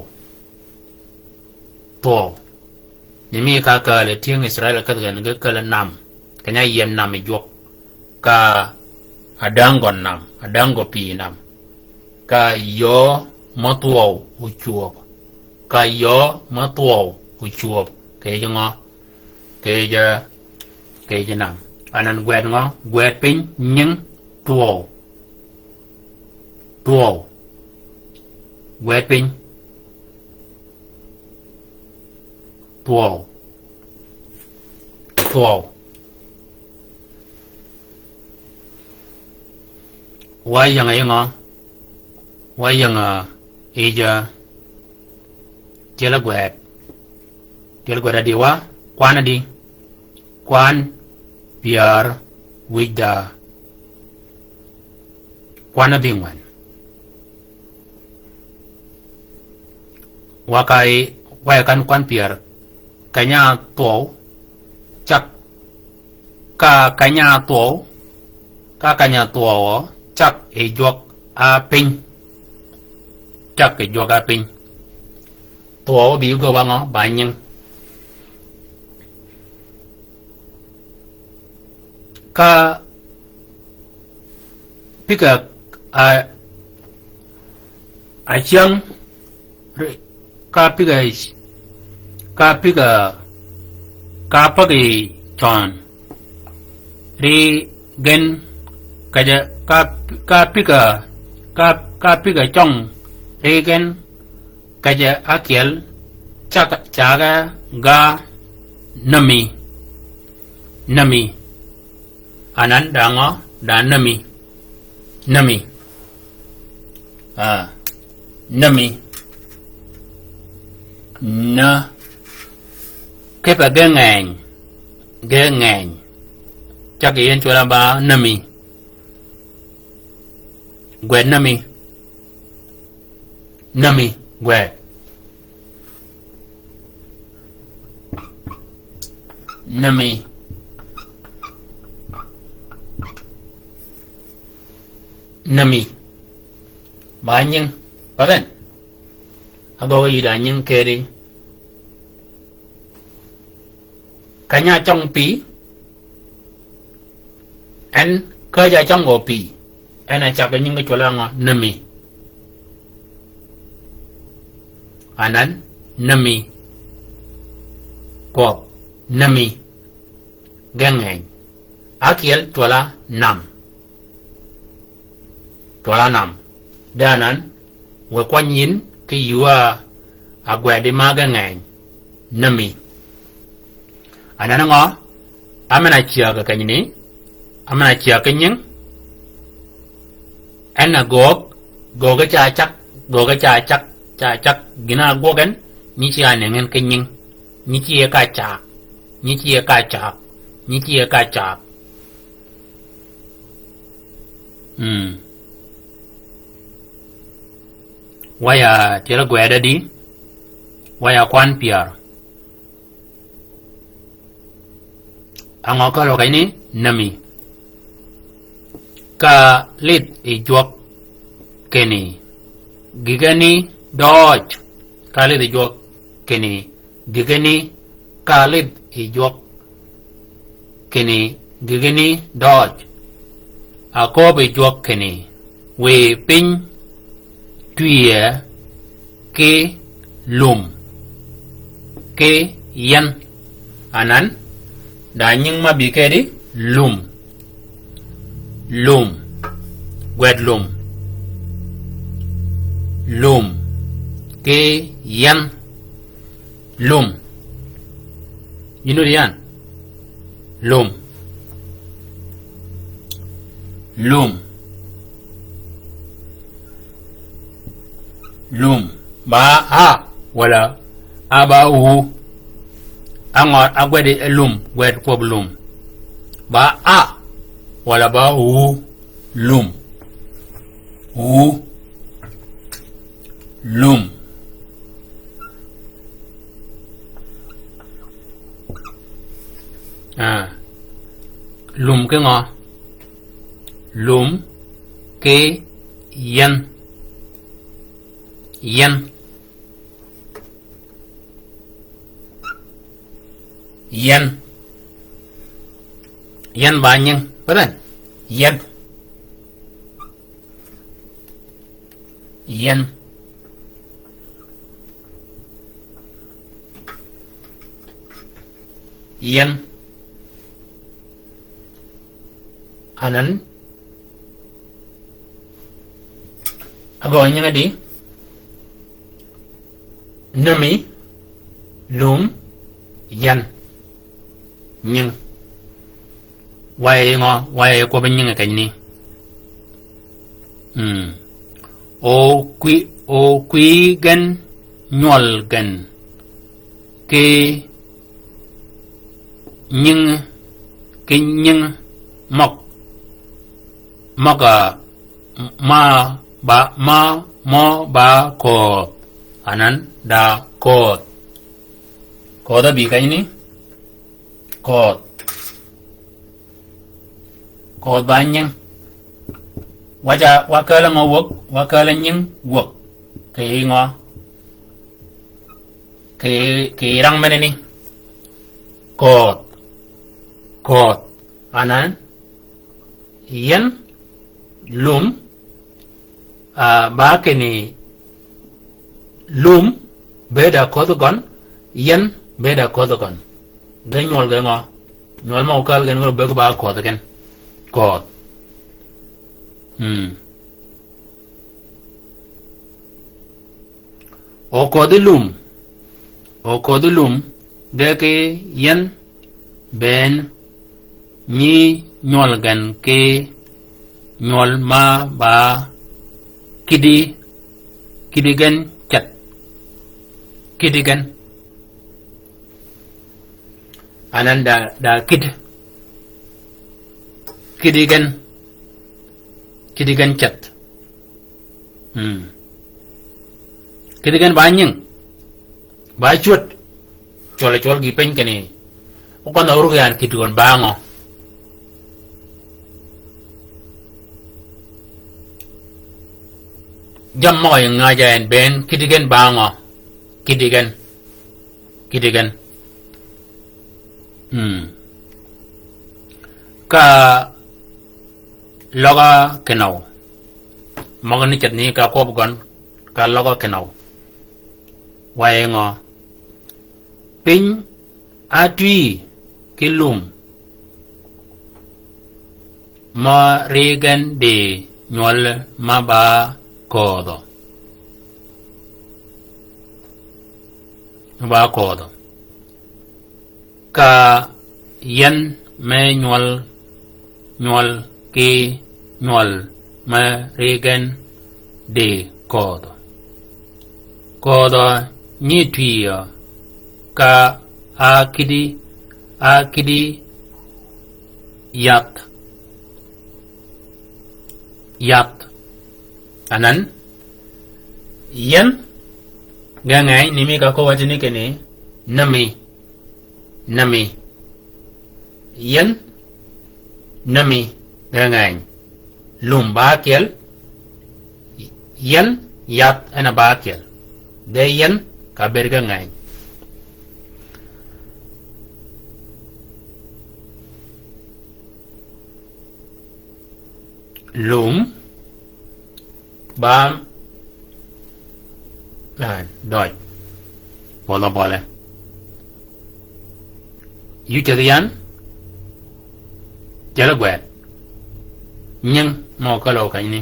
Twøw. Ni mi ka kääl-a tyëng Israel kedhi gen ge kääl-a nam. Keny-a yien nam yi jwøk. Ka adäng gøn nam, adäng gø pï nam. Ka yöö mø twøw ocwöb. Ka yöö mø twøw ocwöb. Kì yij ngø? Kì yij, kì yij nam. Anan gwed ngø? Gwed piny nying twøw. Twøw. Gwed piny. Twøw. Twøw. Wa ying-a ying-a. Wa ying-a yij-a. Tyel-a gwed. Tyel-a gwed adi wa. Kwan adi. Kwan pyär wïj da. Kwan abïngwen. Wa ka yi, wa yi kan kwan pyär. Keny-a twøw, cak, ka keny-a twøw, ka keny-a twøw, cak yi jwøk a piny. Cak yi jwøk a piny. Twøw bï gø ba ngø? Ba nying. Ka pïg-a, a, a cyäng, ri, ka pïg-a, ka pïg-a, ka päg-a cøn. Ri gen, ka ja, ka, ka pïg-a, ka, ka pïg-a cøng. Ri gen, Kej-a ákyel, cag-, cagø ga nömmi. Nömmi. Anan da ngø, da nömmi. Nömmi. Ah, nömmi. Nö. Kipe ge ngeny. Ge ngeny. Cag yin cwøl-a ba nömmi. Gwed nömmi. Nömmi, gwed. Nömmi. Nömmi. Ba nying. Ba gen. Agøgø yï da nying keri. Keny-a cøng pï. En käjj-a cøng gø pï. En a cag nying ki cwøl-a ngø? Nömmi. Anan, nömmi. Kwøb, nömmi. Ge ngeny. Ákyel cwøl-a nam. Cwøl-a nam. De anan, we kwany yïn ki yuu-a gwedi ma ge ngeny. Nömmi. Anan ngø, amen-a cyäg kenyni, amen-a cyäg ki nying, en a göög, göög ca cag, göög ca cag, ca cag, gïn-a ágwøg en, nyi ci ánëng en ki nying, nyi ci e ka cag, nyi ci e ka cag, nyi ci e ka cag. Mm. Waya tyel gwed adi, waya kwan pyär. Angø ka løg keny ni nömmi. Ka lidh yi jwøk kinni gïgeni døøj. Ka lidh yi jwøk kinni gïgeni, ka lidh yi jwøk kinni gïgeni døøj. Akööb yi jwøk kinni wiy piny twiye ki lum ki yen. Anan, da nying ma bï kedi lum. Lum. Gwed lum. Lum. Ki yen. Lum. Yïn nuddi yan? Lum. Lum. Lum. Ba a, walà a ba u. Angø, agwedi e lum, gwed kwøb lum. Ba a, walà ba u, lum. U. Lum. Ah. Lum ki ngø? Lum ki yen. Yen. Yen. Yen ba nying. Patan. Yen. Yen. Yen. Anan. Agø nying di. Nömi. Lum. Yen. Nying. Waye ngø, waye kwøb nying kenyni. Mm. O kwi, o kwi gen nywøl gen. Ki nying, ki nying møg. Møg a ma ba, ma, mø ba ködh. Anan da ködh. Ködh abi kenyni. Ködh. Ködh ba nying. Waja, wa kälø ngø wäg, wa kälø nying wäg. Kì ngø? Kì, kì rang meneni. Ködh. Ködh. Anan. Yen. Lum. Ah, ba kinni lum, bëëd a ködhi gøn, yen, bëëd a ködhi gøn. Ge nywøl ge ngø? Nywøl mø okal gen gø bëgg ba ködhi gen. Ködh. Hmm. O ködhi lum. O ködhi lum, ge ki yen, bënn, nyi nywøl gen ki nywøl ma ba kidi, kidi gen cet. Kidi gen. Anan da, da kid. Kidi gen. Kidi gen cet. Hmm. Kidi gen ba nying. Ba cwöd. Cwøl, cwøl gi peny kinni. Okøn a urug yan kidi gøn ba ngø? Jammì møg-a yi ngaja en bënn kidi gen ba ngø? Kidi gen. Kidi gen. Hmm. Ka løg-a kinøw. Møg-a ni ceth ni ka kwøb gøn. Ka løg-a kinøw. Waye ngø? Piny átwï ki lum. Ma ri gen di nywøl ma ba ködhø. Ma ba ködhø. Ka yen me nywøl, nywøl ki nywøl me ri gen di ködhø. Ködhø nyi twï yø ka a kidi, a kidi yath. Yath. Anan, yen, ge ngeny, ni mi ka ko wati ni kinni, nami, nami. Yen, nami, ge ngeny. Lum ba ákyel, yen, yath, en a ba ákyel. De yen, ka bëëd ge ngeny. Lum, ba, ah, døj. Bøle, bøle. Yï ceth yan, cel gwed. Nying mø okalo kenyni.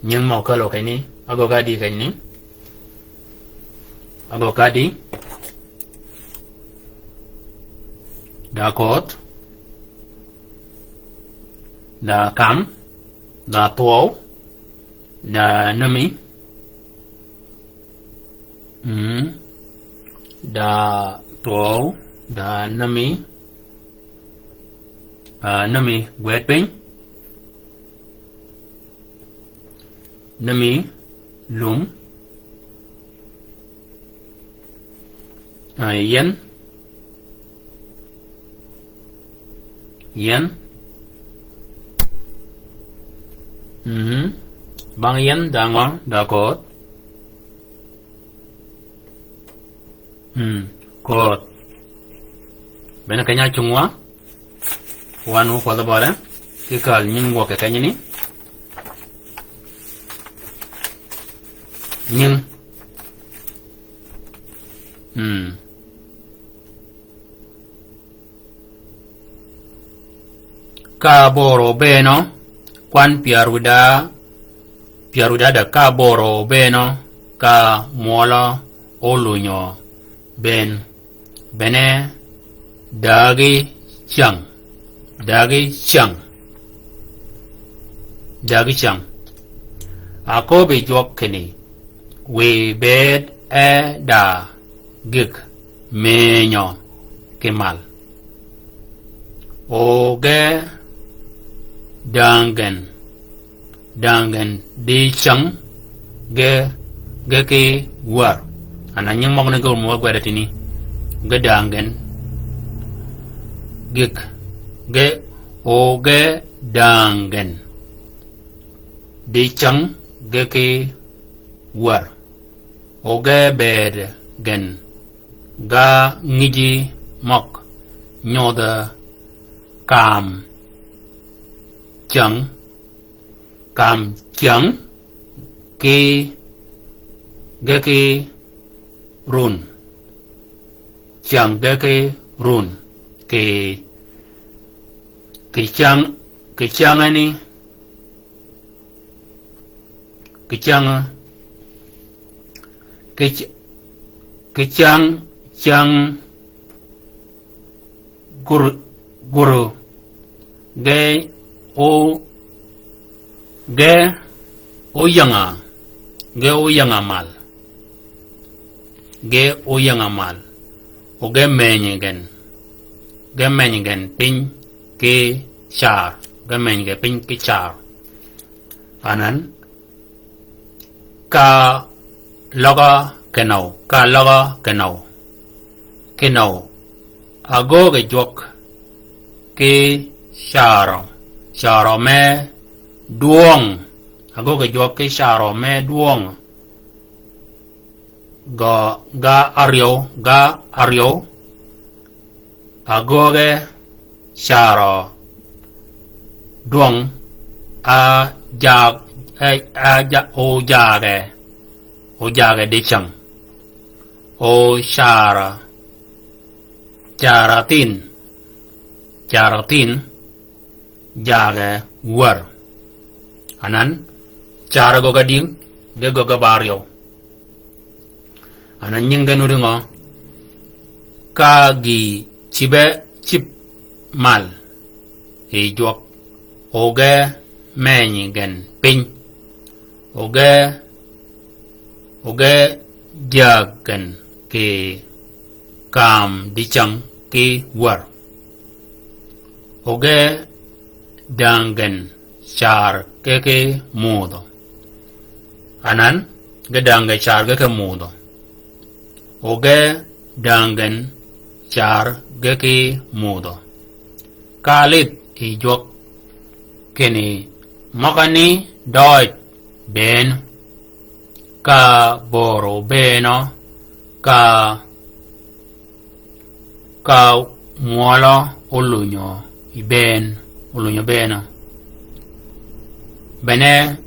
Nying mø okalo kenyni. Agø ka di kenyni. Agø ka di. Da ködh. Da kam. Da thwøw. Da nömi. Mm. Da Twøw, da nami, ah, nami gwed piny, nami lum, ah, yen, yen. Mhm. Bang yen da ngø, da koth. Mm, koth. Bene keny-a cungwa, wan wu kwødh bøle, ki kal nying gwøg ke kenyini. Nying. Mm. Ka aboro obëënø, kwan pyär wïda, pyär wïda adek ka aboro obëënø, ka mwøl-a ólunyo bëën. Bene dagi cyäng, dagi cyäng, dagi cyäng. Aköbbi jwøk kinni, wiy bëëd e da gïg mënyø ki mal. O ge dänggen, dänggen dicäng ge, ge ki wär. Ana nying møgø ni ge mø gwed tini. Ge dänggen gïg, ge o ge dänggen dicäng ge ki wär. O ge bëëd gen ga ngïji møg nyodh kam cyäng, kam cyäng ki, ge ki run. Cyäng ge ki run. Ki, ki cyäng, ki cyäng eni, ki cyäng, ki cy-, ki cyäng, cyäng gur-, guru, ge o, ge oyäng-a, ge oyäng-a mal, ge oyäng-a mal, o ge meny gen, ge meny gen piny ki car, ge meny gen piny ki car. Anan, ka løg-a kinøw, ka løg-a kinøw. Kinøw, agöggi jwøk ki carø, carø me dwøng. Agöggi jwøk ki carø me dwøng. Ga, ga áryew, ga áryew. Agögge carø dwøng, a jag, a, a ja-, ojage, ojage dicäng. O carø, carø thïn, carø thïn, jage wär. Anan, carø göggi adïng, ge göggi ba áryew. Anan nyinge nuti ngø, ka gï cïbe cïb mal yi jwøk, o ge meny gen piny, o ge, o ge jääg gen kì kam dicäng ki wär. O ge dänggen car ge ki mudhø. Anan, ge dänggen car ge ki mudhø. O ge dänggen car ge ki mudhø. Ka álidh yi jwøk kinni møgani døøj bënn. Ka böör obënn, ka, ka mwøl-a ólunyo bënn, ólunyo bënn. Bene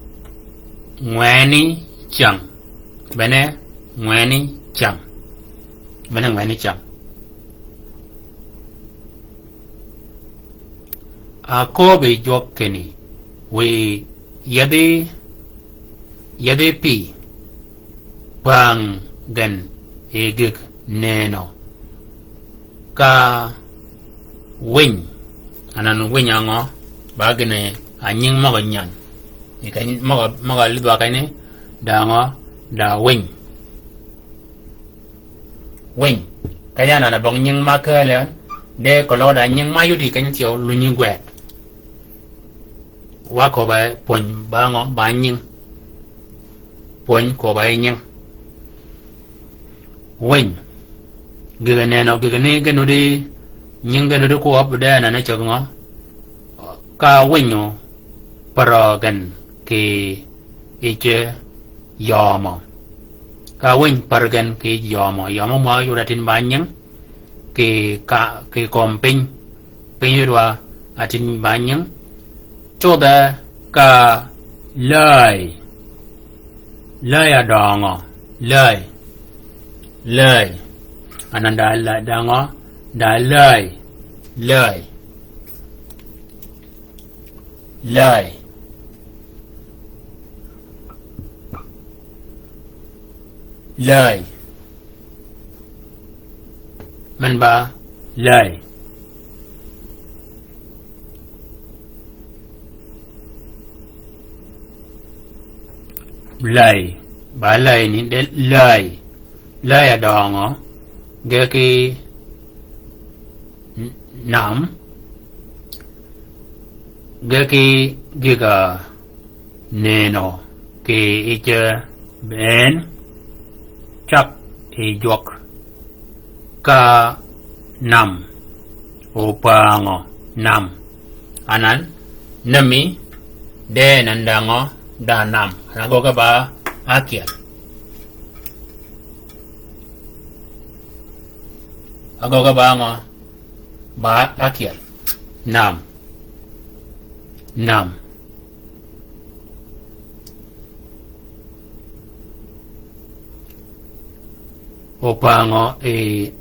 ngwenni cyäng, bene ngwenni cyäng, bene ngwenni cyäng. Aköbbi jwøk kinni, wiy yethi, yethi pï, pang gen yi gïg nënø. Ka winy, anan winy angø, ba gïn-a nying møg-a nyän. Yi keny-, møg-a, møg-a álidh wa kenyi, da ngø, da winy. Winy, Keny-a anan a bong nying ma kääl en, de keløg da nying ma yudi keny thyew lunyi gwed. Wa köbbe pwöny ba ngø, ba nying. Pwöny köbbe nying. Winy. Gïgø nenø, gïgø ni ge nudi, nying ge nudi kwøb de anan a ceg ngø. Ka winy o, pärø gen ki yij yømø. Ka winy pär gen ki yij yømø. Yømø mwa yud atin ba nying. Ki ka, ki kömi piny. Piny yud wa atin ba nying. Cudhe ka läy. Läy a døngø. Läy. Läy. Anan da läy, døngø. Da läy. Läy. Läy. Läy. Men ba läy. Läy. Ba läy ni de läy. Läy a døngø. Ge ki n-, nam. Ge ki gïg-a nenø ki yij bënn cag yi jwøk ka nam. Opangø nam. Anan, nami, de anan dangø, da nam. Anan agøgge ba ákyel. Agøgge ba ngø, ba ákyel. Nam. Nam. Opangø yi,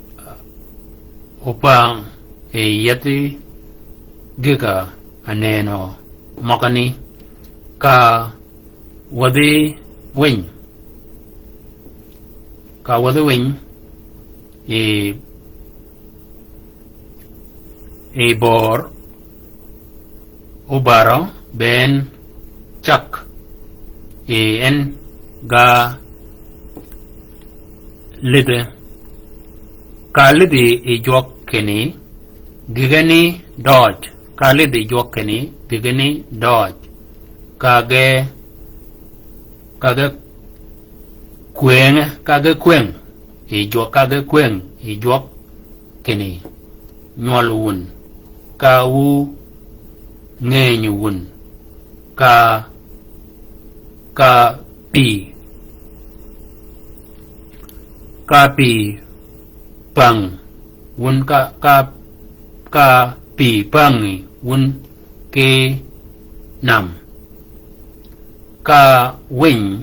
opang yi yethi gïg-a nenø møgani ka wädhi winy. Ka wädhi winy yi, yi bör obaro bënn cag yi en ga lidhi. Ka lidhi yi jwøk kinni gïgeni døøj. Ka lidhi yi jwøk kinni gïgeni døøj. Ka ge, ka ge kwëng, ka ge kwëng yi jwøk, ka ge kwëng yi jwøk kinni nywøl wun, ka wu ngënyi wun, ka, ka pï, ka pï päng wun, ka, ka, ka pï pängi wun ki nam. Ka winy,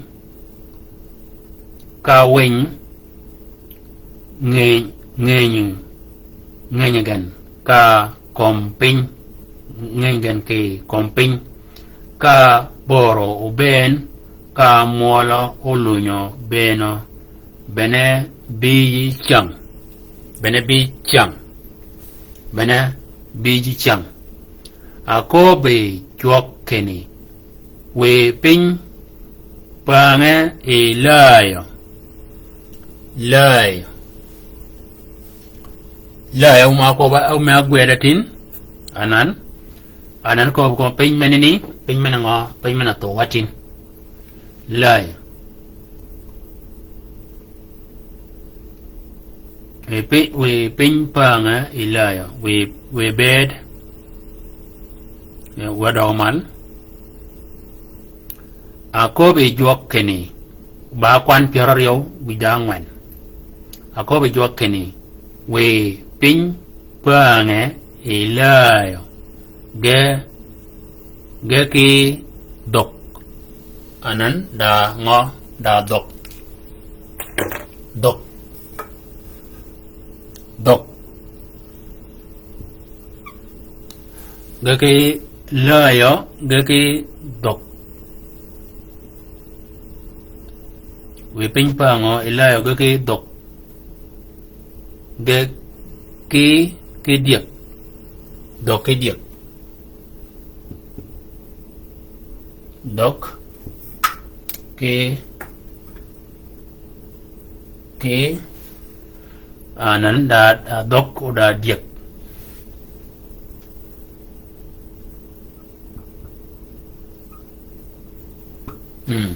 ka winy ngeny, ngeny, ngeny gen ka kömi piny, ngeny gen ki kömi piny. Ka böro obënn, ka mwøl ólunyo bënn, bene bïj cyäng, bene bïj cyäng, bene bïj cyäng. Aköbbi jwøk kinni, wiy piny pänge yi läyø. Läyø. Läyø ma köbbe, ma ágwed atin. Anan. Anan köbbi, köbbi piny menani, piny men-a ngø, piny men-a thwø atin. Läyø. Wiy pi-, wiy piny pänge yi läyø, wiy, wiy bëëd, eh, wä døg mal. Aköbbi jwøk kinni, ba kwan pyär áryew wïj da ángwen. Aköbbi jwøk kinni, wiy piny pänge yi läyø, ge, ge ki dhøg. Anan da ngø, da dhøg. Dhøg. Dhøg. Ge ki läyø, ge ki dhøg. Wiy piny pänge yi läyø, ge ki dhøg. Ge ki, ki dyëg. Dhøg ki dyëg. Dhøg ki, ki Anan da, da dhøg o da dyëg. Mm.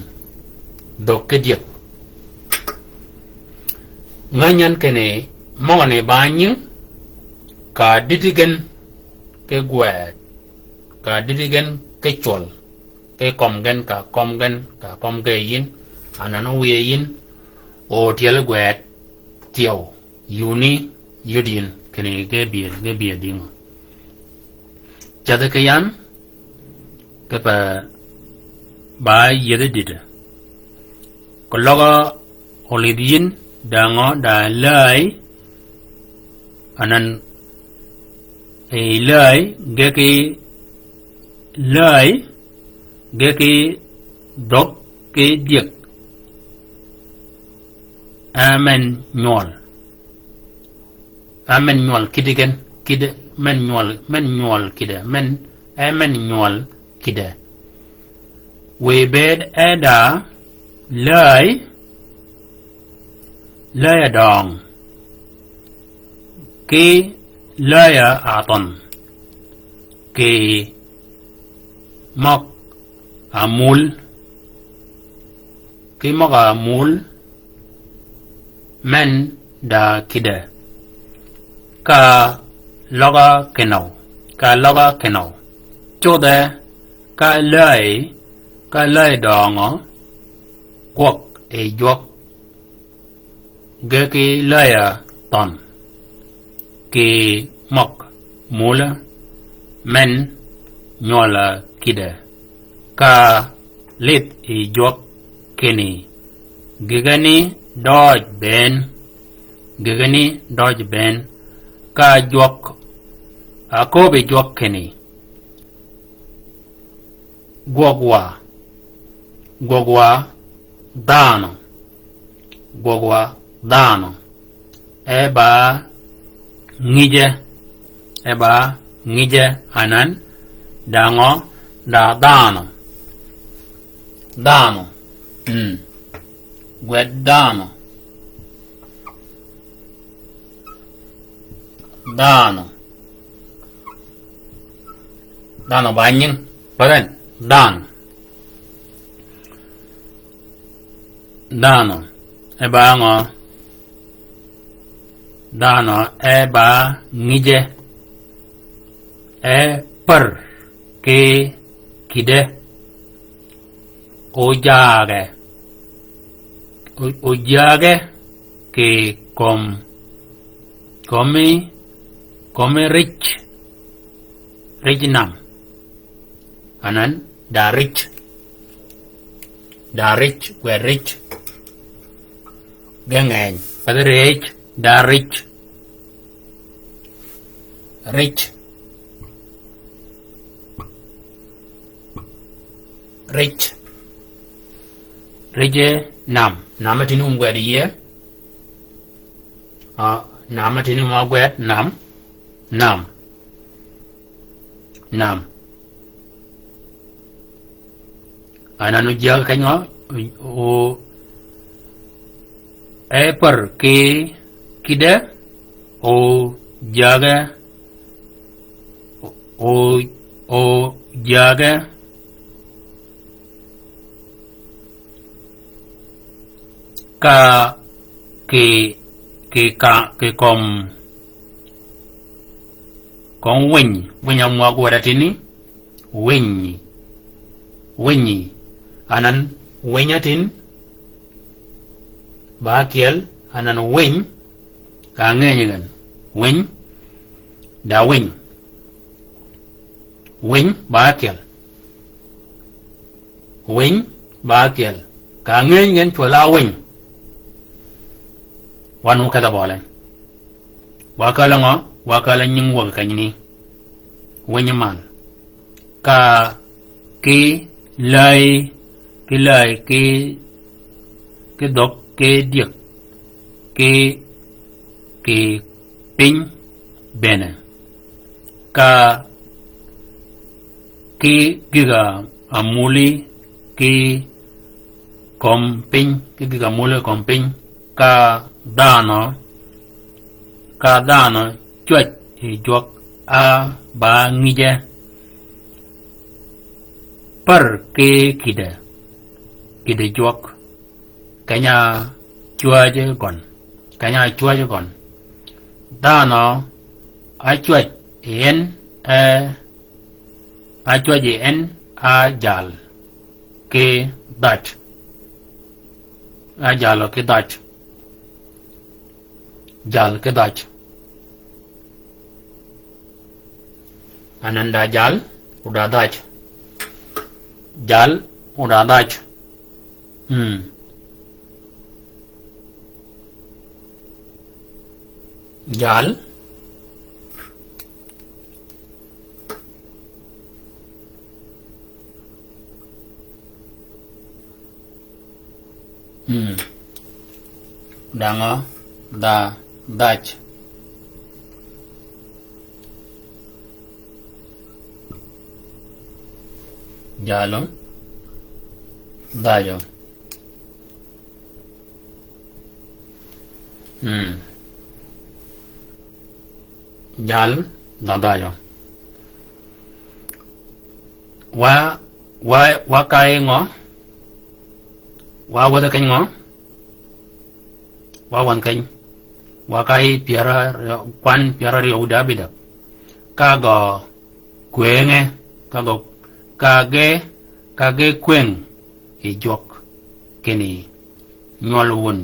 Dhøg ki dyëg. Ngänyan kinni møgani ba nying, ka dïdï gen ki gwed, ka dïdï gen ki cwøl, ki kømmi gen, ka kømmi gen, ka kømmi gen yïn, anan o wiye yïn, o tyeli gwed, thyew, yuni, yudi yïn, kinni ge bï, ge bï dïngø. Cädhi ki yan, kipe ba yiedhi dïdï. Keløg olidh yïn, da ngø, da läy, anan, e läy, ge ki läy, ge ki dhøg, ki dyëg. Amen nywøl. A men nywøl kidi gen, kidi, men nywøl, men nywøl kidi, men, e men nywøl kidi. Wiy bëëd e da, läy, läy a døng. Ki läy a thøn. Ki møg a mul. Ki møg a mul. Men da kide. Ka løg a kinøw. Ka løg a kinøw. Cudhe ka läy, ka läy døngø, gwøg yi jwøk. Ge ki läy a thøn. Ki møg mulø, men nywøl a kide. Ka lidh yi jwøk kinni. Gïgani døøj bënn. Gïgani døøj bënn. Ka jwøk, a köbbi jwøk kinni. Gwøg wa. Gwøg wa dhanhø. Gwøg wa dhanhø. E ba ngije. E ba ngije anan. Da ngø, da dhanhø. Dhanhø. Mm. Gwed dhanhø. Dhanhø. Dhanhø ba nying. Pagan. Dhanhø. Dhanhø. E ba ngø. Dhanhø e ba ngije. E pär ki kide. Ojage. O-, ojage kì kömi, kömi, kömi rij, rij nam. Anan, da rij. Da rij, gwed rij. Ge ngeny. Path rij, da rij. Rij. Rij. Rije nam. Nam a tïn um gwed yie. Ah, nam a tïn um gwed nam. Nam. Nam. Anan ojag keny ngø, o, o, e pär ki, kide, ojage, o, ojage, ka, ki, ki ka, ki kömi, kömi winy, winy a mwøg wød a tïni, Winy. Winy. Anan winy a tïn. Ba ákyel. Anan winy. Ka ngeny gen. Winy. Da winy. Winy ba ákyel. Winy ba ákyel. Ka ngeny gen cwøl a winy. Wan wu kedh-a bøli. Wa källi ngø? Wa källi nying wäg kenyni. Winy man. Ka ki läy, ki läy, ki, ki dhøg, ki dyëg, ki, ki piny bëne. Ka ki gïg-a muli, ki kömi piny, ki gïg-a muli kömi piny, ka dhanhø ka dhanhø cwäj yi jwøk a ba ngije. Pär ki kide, kide jwøk. Keny-a cwäjji gøn. Keny-a cwäjji gøn. Dhanhø a cwäj yi en, e, a cwäj yi en a jal ki dhaj. A jal ki dhaj. Jal ki dhaj. Anan da jal, u da dhaj. Jal, u da dhaj. Hmm. Jal. Hmm. Dangø, dha, dhaj. Jalø, dhajø. Hmm. Jal, dha dhajø. Wa, wa, wa kayi ngø? Wa wädhi keny ngø? Wa wänhi keny. Wa kayi pyär áryew, kwan pyär áryew wïdá bïdäg. Ka gø kwënge, ka gø, ka ge, ka ge kwëng yi jwøk kinni nywøl wun,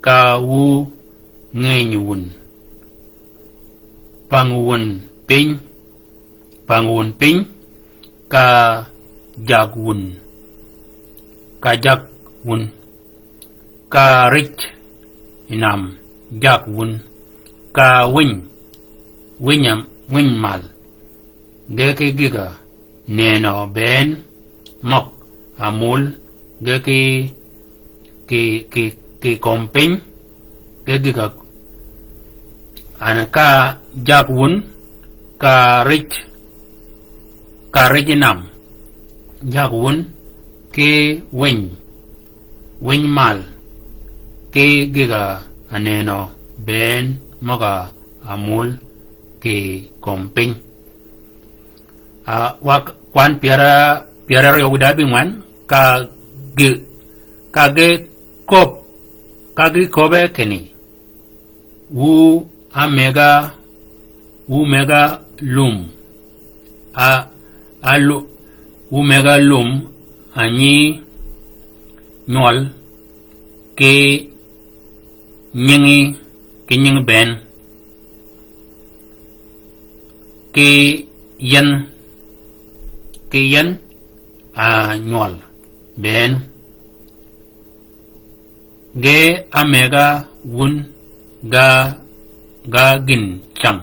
ka wu ngëny wun. Pang wun piny, pang wun piny, ka jak wun, ka jak wun, ka rij yi nam jak wun, ka winy, winy am-, winy mal, ge ki gïg-a nënø bënn møg amul, ge ki, ki, ki, ki kömi piny, ge gïg-a, an ka jak wun, ka rij, ka rij nam, jak wun, ki winy, winy mal, ki gïg-a nënø bënn møg amul, ki kömi piny. A, wa kwan pyär, pyär áryew wïdá bïngwen, ka ge, ka ge köb, ka ge köbbe kinni. Wu amëga, wu mëga lum. A, a lu-, wu mëga lum, a nyi nywøl, ki nyingi, ki nying bënn. Ki yien, ki yien, a nywøl bënn. Ge amëga wun ga, ga gïn cam.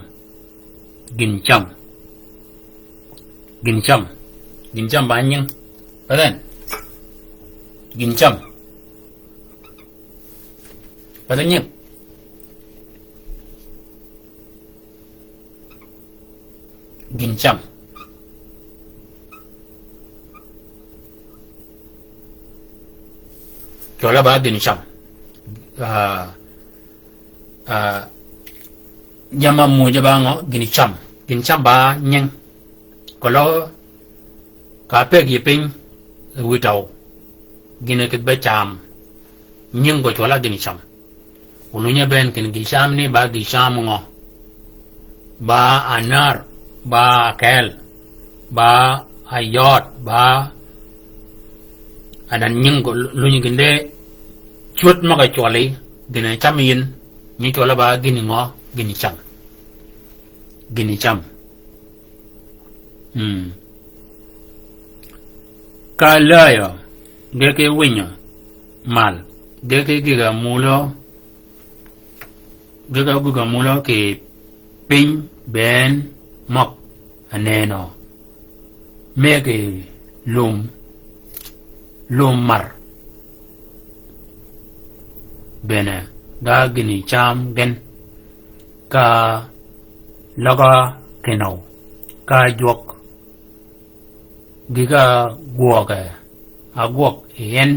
Gïn cam. Gïn cam. Gïn cam ba nying. Ba then. Gïn cam. Ba then nying. Gïn cam. Cwøl-a ba gïn cam. Ah, ah, jamm-a muuj ba ngø gïn cam. Gïn cam ba nying. Keløg ka pëggi piny, wïtøw. Gïn-a kïdhi be cam. Nying gø cwøl-a gïn cam. Olunye bënn kinni gï cam ni ba gï cam ngø? Ba anär, ba akeel, ba ayød, ba anan nying gø lunyi gïn de cwöd møg-a cwølli, gïn-a cam yïn, nyi cwøl-a ba gïn ngø, gïn cam. Gïn cam. Mm. Ka läyø, ge ki winyø, mal, ge ki gïg-a mulø, ge ki gïg-a mulø kì piny bënn møg anënø. Mëggi lum, lum mar. Bënn-a ga gïn cam gen. Ka løg-a kinøw, ka jwøk, gïg-a gwøge, agwøg yi en,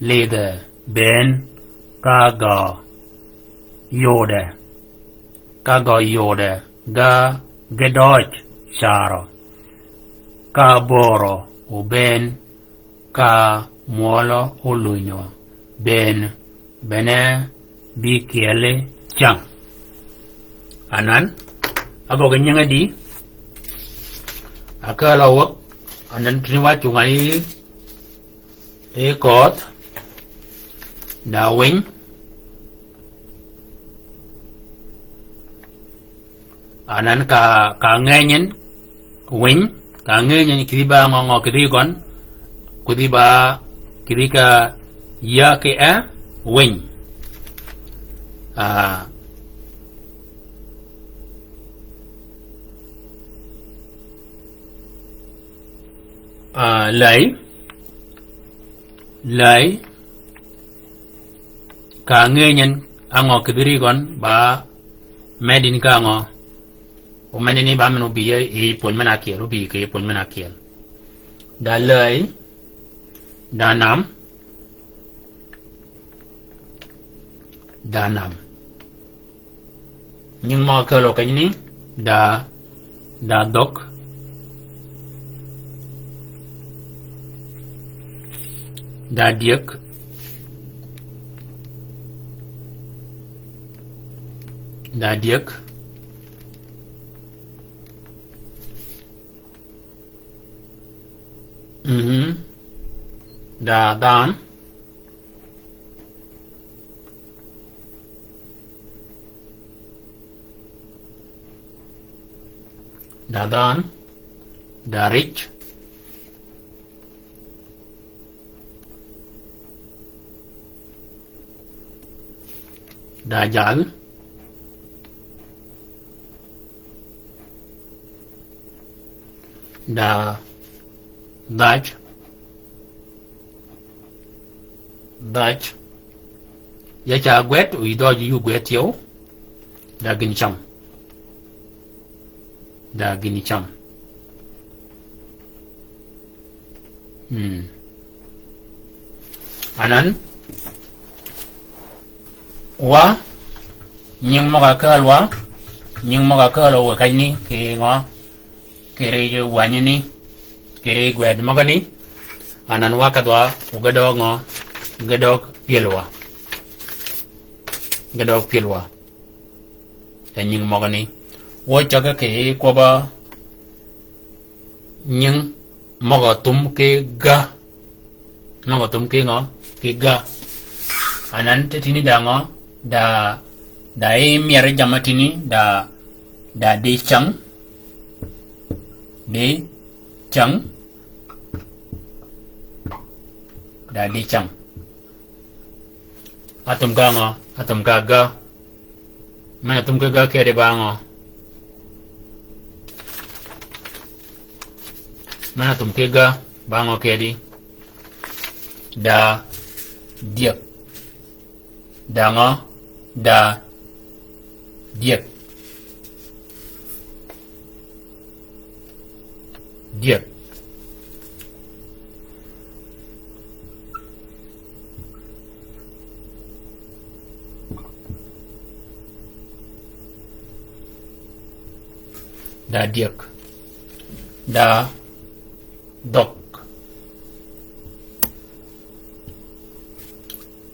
lidhe bënn, ka gø yode, ka gø yode ga gedøj carø. Ka börø oben ka mwøl olunyo ben bene bi kyeli cang. Anan, agø ki nyinge di, akelo wøk, anan tini wa cunga yi, yi köth, da winy, anan ka, ka ngänyin, winy, ka ngänyin kïdhi ba ngø ngø kïdhi gøn, kïdhi ba kïdhi ka ya ki e winy. Ah. Ah, lay, lay, ka ngänyin a ngø kïdhi ri gøn ba medin ka ngø. O mene ni ba men obi yi, yi pwöny men akyel, obi ki pwöny men akyel. Da lay, da nam, da nam. Nying mø kelø kenyni, da, da dhøg, da dyëg, da dyëg. Mhm. Da dhanhø. Da dhanhø. Da rij. Da jal. Da dhaj. Dhaj. Ya ca gwed, o yi dhaj yu gwed yew. Da gïn cam. Da gïn cam. Hmm. Anan. Wa. Nying møg-a kääl wa. Nying møg-a kääl wa kanyni. Ki ngø. Kiri wanyini. Kiri gwed møgani. Anan wa kadhwa. Ugedøg ngø. Gedøg pyel wa. Gedøg pyel wa. E nying møgani. Wø cage ki kwøbba nying møg-a thum ki ga. Møg-a thum ki ngø? Ki ga. Anan te tini da ngø? Da, da yi myeri jammì tini, da, da di cang. Di cang. Da di cang. Athum ka ngø? Athum ka ga. Men athum ki ga kedi ba ngø? Men athum ki ga ba ngø kedi? Da dyëg. Da ngø? Da dyëg. Dyëg. Da dyëg. Da dhøg.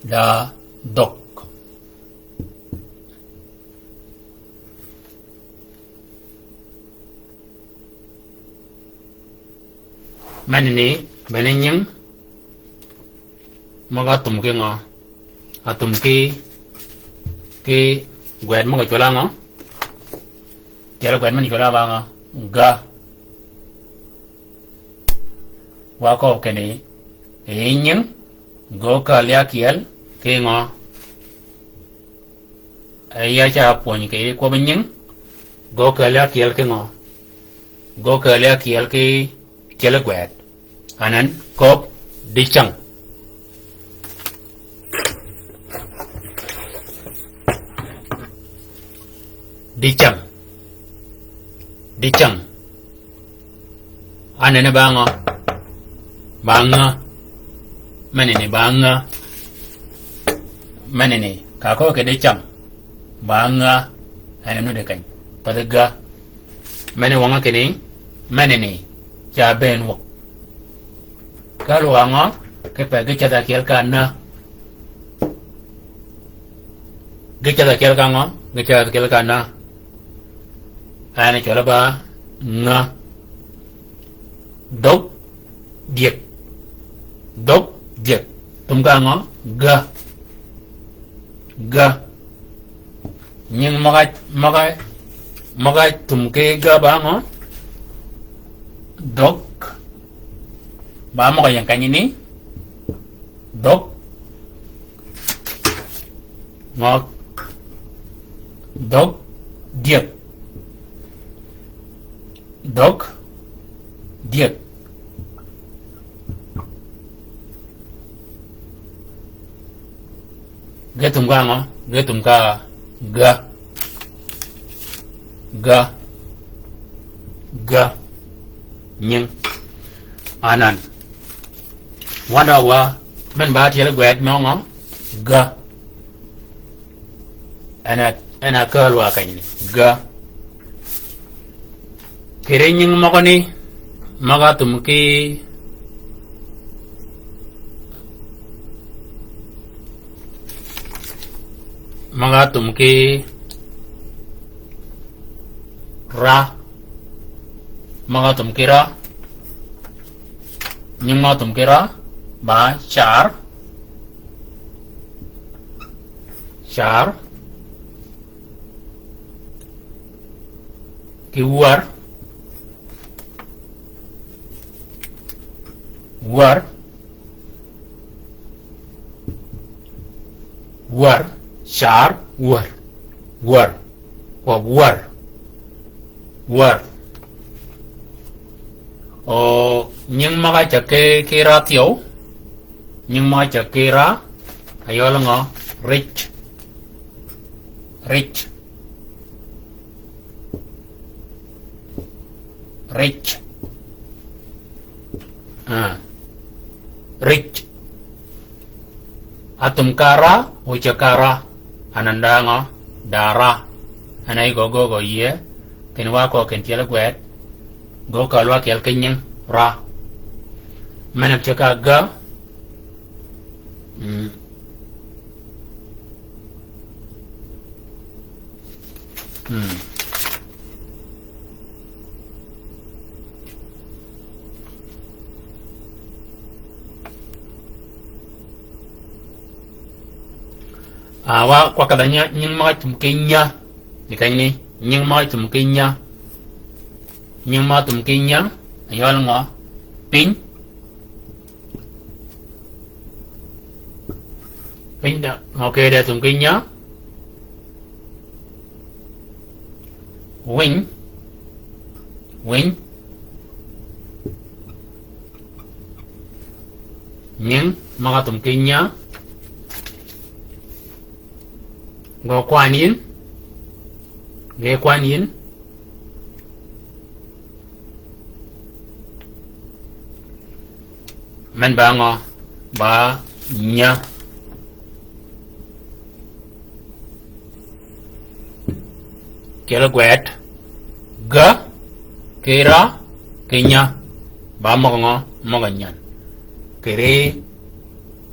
Da dhøg. Meni ni, bene nying, møg-a thum ki ngø? Athum ki, ki gwed møg-a cwøl-a ngø? Cwøl gwed møg-a cwøl-a ba ngø? Ga. Wa kööb kinni, e nying, gø kääl ya kyel, ki ngø? E ya ca pwöny kì kwøbbi nying, gø kääl ya kyel ki ngø? Gø kääl ya kyel ki kyel gwed. Anan, kööb, di cang. Di cang. Di cang. Anene ba ngø? Ba nga. Menene ba nga. Menene. Ka ko ke di cang. Ba nga. En a nuti keny. Pathi ga. Meni wønge kinni, meni ni, ca bëën wäg. Ka lwøng ngø, kipe gï ceth akyel ka na. Gï ceth akyel ka ngø, gï ceth akyel ka na. En a cwøl ba, nga. Dhøg dyëg. Dhøg dyëg. Thum ka ngø? Ga. Ga. Nying møg-a, møg-a, møg-a thum ki ga ba ngø? Dhøg. Ba møg-a ying kenyi ni? Dhøg. Ngø? Dhøg dyëg. Dhøg dyëg. Ge thum ka ngø? Ge thum ka ga. Ga. Ga. Nying. Anan. Wanda wa, men ba tyel gwed me ngø? Ga. En a, en a kälwa kanyni. Ga. Kiri nying møgø ni, møg-a thum ki, møg-a thum ki ra. Møg-a thum ki ra. Nying møg-a thum ki ra, ba car. Car. Ki wär. Wär. Wär. Car. Wär. Wär. Wa wär. Wär. O, nying møg-a ceg ki, ki ra thyew. Nying møg-a ceg ki ra. Ayøl ngø? Ric. Ric. Ric. Ah. Ric. Athum ka ra, o ceg ka ra. Anan da ngø? Da ra. Anan yi gø gø gø yie. Ken wa kø ken tyel gwed. Gø ka lwa kyel ki nying ra. Men a ceg ka ga. Mm. Mm. Ah, wa kwakadha nya, nying møg-a thum ki nya. Ni kanyni, nying møg-a thum ki nya. Nying møg-a thum ki nya. Ayøl ngø? Piny. Piny da, okay, da thum ki nya. Winy. Winy. Nying møg-a thum ki nya. Gø kwan yin. Ge kwan yin. Men ba ngø? Ba nya. Kyel gwed. Ga. Ki ra. Ki nya. Ba møg-a ngø? Møg-a nyan. Kiri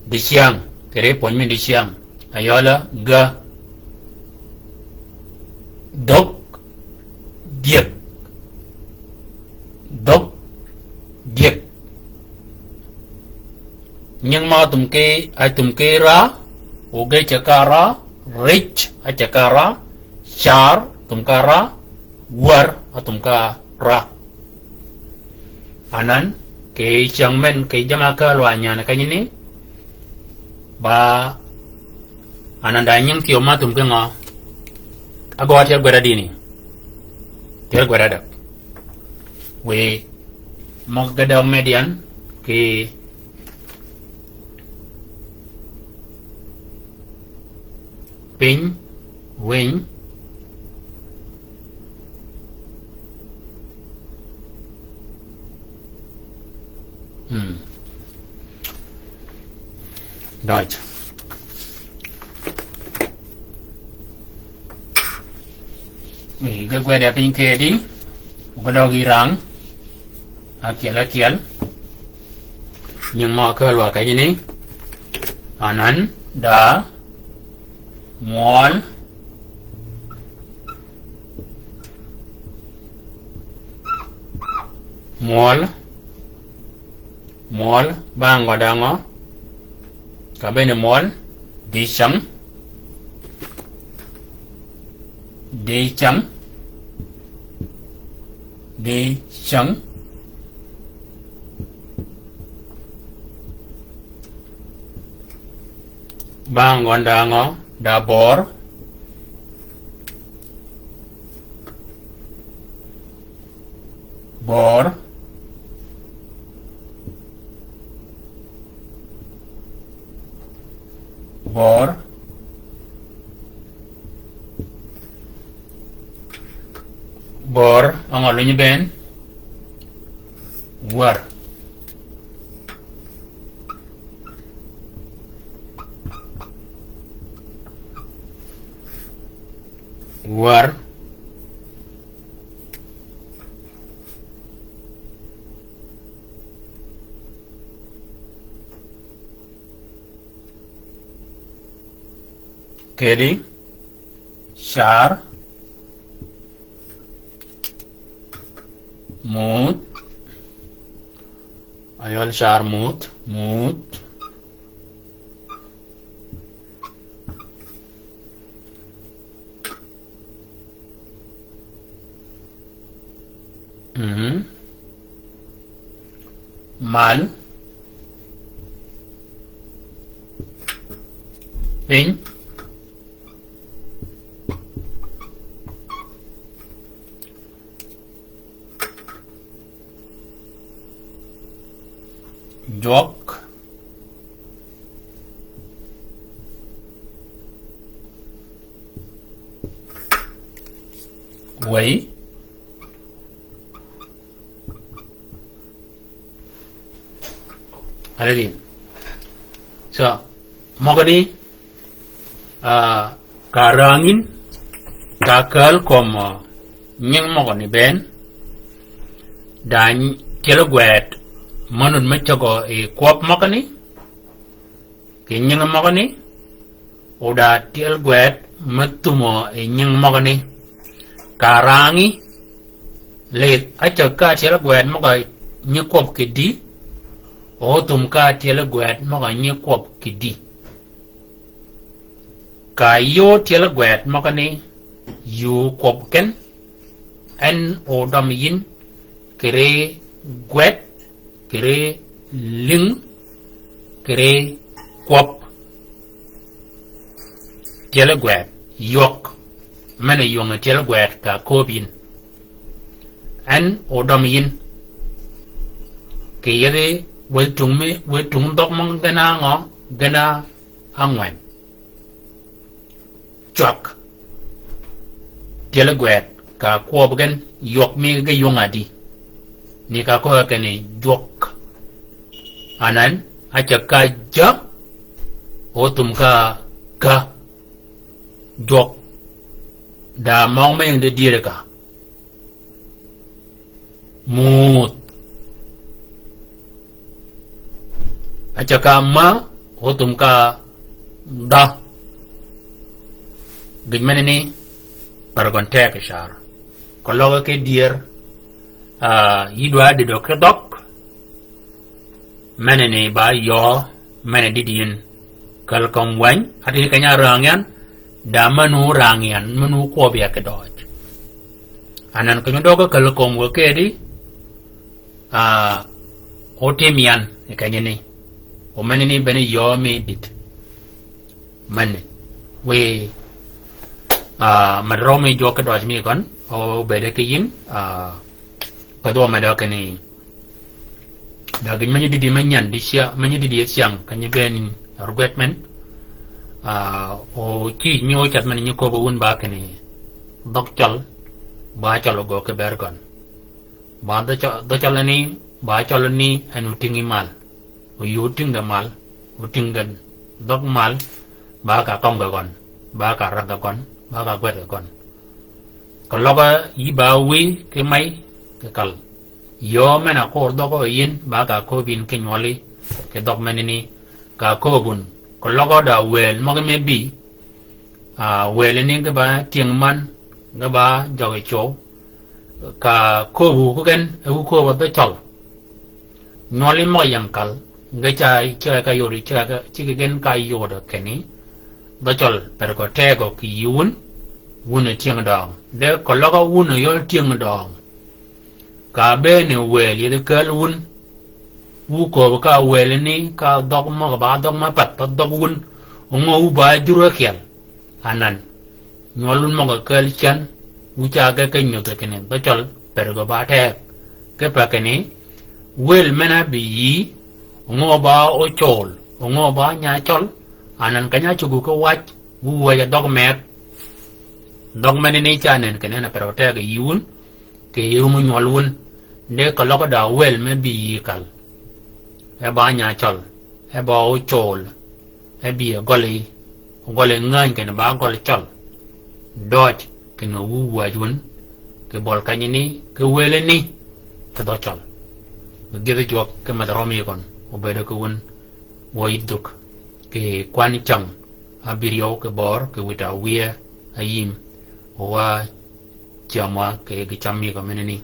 dicyäng. Kiri pwöny mi dicyäng. Ayøl ga. Dhøg dyëg. Dhøg dyëg. Nying møg-a thum ki, a thum ki ra, o ge ceg ka ra, ric a ceg ka ra, car thum ka ra, wär a thum ka ra. Anan, kì cyäng men, kì jamm-a kälwa nyan kenyani, ba, anan da nying thyew ma thum ki ngø. Agø tyel gwed adini. Tyel gwed adäg. Wiy, møg-a ge døg Midian, kì piny, winy. Hmm. Døj. Ge gwed ya piny kedi, ge døg yi rang, akyel akyel. Nying mø kølwa kejini, anan, da, mwøl, mwøl, mwøl, bang wa dangø, ka bene mwøl, dicäng, dicäng, dicäng. Bang wa dangø, da bor. Bor. Bor. Bor, angolo nyi ben. War. War. Kedi, car, mut, ayol car mut, mut. Mhm. Mal. Piny. Jwøk. Wëy. Alegi. So, møgø ni, ah, ka rangin, ka kal kom, ah, nying møgø ni ben, da ny-, tyel gwed, mø nud me cøgø yi kwøb møgø ni, ki nying møgø ni, o da tyel gwed me thumø yi nying møgø ni. Ka rangi, lidh, acäg ka tyel gwed møgø nyi kwøb kidi, o thum ka tyel gwed møgø nyi kwøb kidi. Ka yöö tyel gwed møgø ni, yöö kwøb gen, en o døm yin, kiri gwed, kiri ling, kiri kwøb. Tyel gwed, ywøk. Men-a ywøng tyel gwed ka kööb yin. En o døm yin. Kì yethi, wëy tung mi, wëy tung dhøg mø gen a ngø, gen a ángwen. Cwag. Tyel gwed, ka kwøb gen, ywøk mi ge ywøng a di. Ni ka köög kinni jwøk. Anan, acäg ka ja, o thum ka, ka. Jwøk. Da møg me ying di dyër ka. Muuth. Acäg ka ma, o thum ka dha. Gïj menani, kar gøn teg car. Keløg ki dyër, ah, yï dwa dïdø ki dhøg. Menani ba yøø, men-a dïd yïn. Kal kömi wänyi, ati keny-a rang yan, da manu rang yan, manu kwøb ya kì døøj. Anan keny-a døøg kal kömi wë kedi, ah, otim yan, kenyi ni. O menani bene yøø mi dïd. Mani. Wi, ah, mad røw mi jwøk ki døøj mi gøn, o bede ki yïn, ah, ka dhwø mad kinni. Da gïn menyi dïdi menyan, di cia, menyi dïdi cyäng, kenyi ben rugwet men. Ah, o cïj mi o cath men nyi köbbi wun ba kinni. Dhøg cøl, ba cøl o gø ki ber gøn. Ba dhø cøl, dhø cøl ni, ba cøl ni, en oting yi mal. O yï oting ge mal, oting ge dhøg mal, ba ka køng ge gøn, ba ka rag ge gøn, ba ka gwed ge gøn. Keløg yï ba wïy ki may ki kal. Yöö men-a kor dhøg yïn ba ka kööb yïn ki nywøli ki dhøg menani ka kööb wun. Keløg da wël møgi me bï, a, wël ni ge ba tyëng man, ge ba jøgi cwøw. Ka kööb wu ki gen, e wu kööb dhø cøl. Nywøli møg ying kal, ge ca, ca ka yod, ca ka, ci ki gen ka yod kinni dhø cøl, per gø tegø kì yï wun, wun a tyëng døng. De keløg wun a yøl tyëng døng. Ka bëëni wël yidh kääl wun. Wu kööb ka wël ni ka dhøg møg ba dhøg ma path, pa dhøg wun. Ongo wu ba jur ákyel. Anan. Nywøl wun møg kääl cän. Wu ca ge ke nyudh kinni dhø cøl, per gø ba teg. Ki pa kinni, wël men-a bï yï, ongo ba ócol, ongo ba nya cøl. Anan keny-a cuggu ki wac, wu wäj a dhøg meg. Dhøg menani ca nen kinni en a per gø teg yï wun, kì yï rum nywøl wun, de keløg da wël me bï yï kal. E ba nya cøl, e ba ócol, e bï e gøli, gøli ngäny kinni ba gøl cøl. Døj, kinni wu wäj wun, kì bøl kenyani, kì wëlani, kì dhø cøl. Gïdhi jwøk ki medh rømi gøn, obedø ki wun, wø yïdh dhuk, kì kwan cäng, abïryew kì bör, kì wïta wïye, ayïm, wa cämwa, kì gi cam mi gø menani.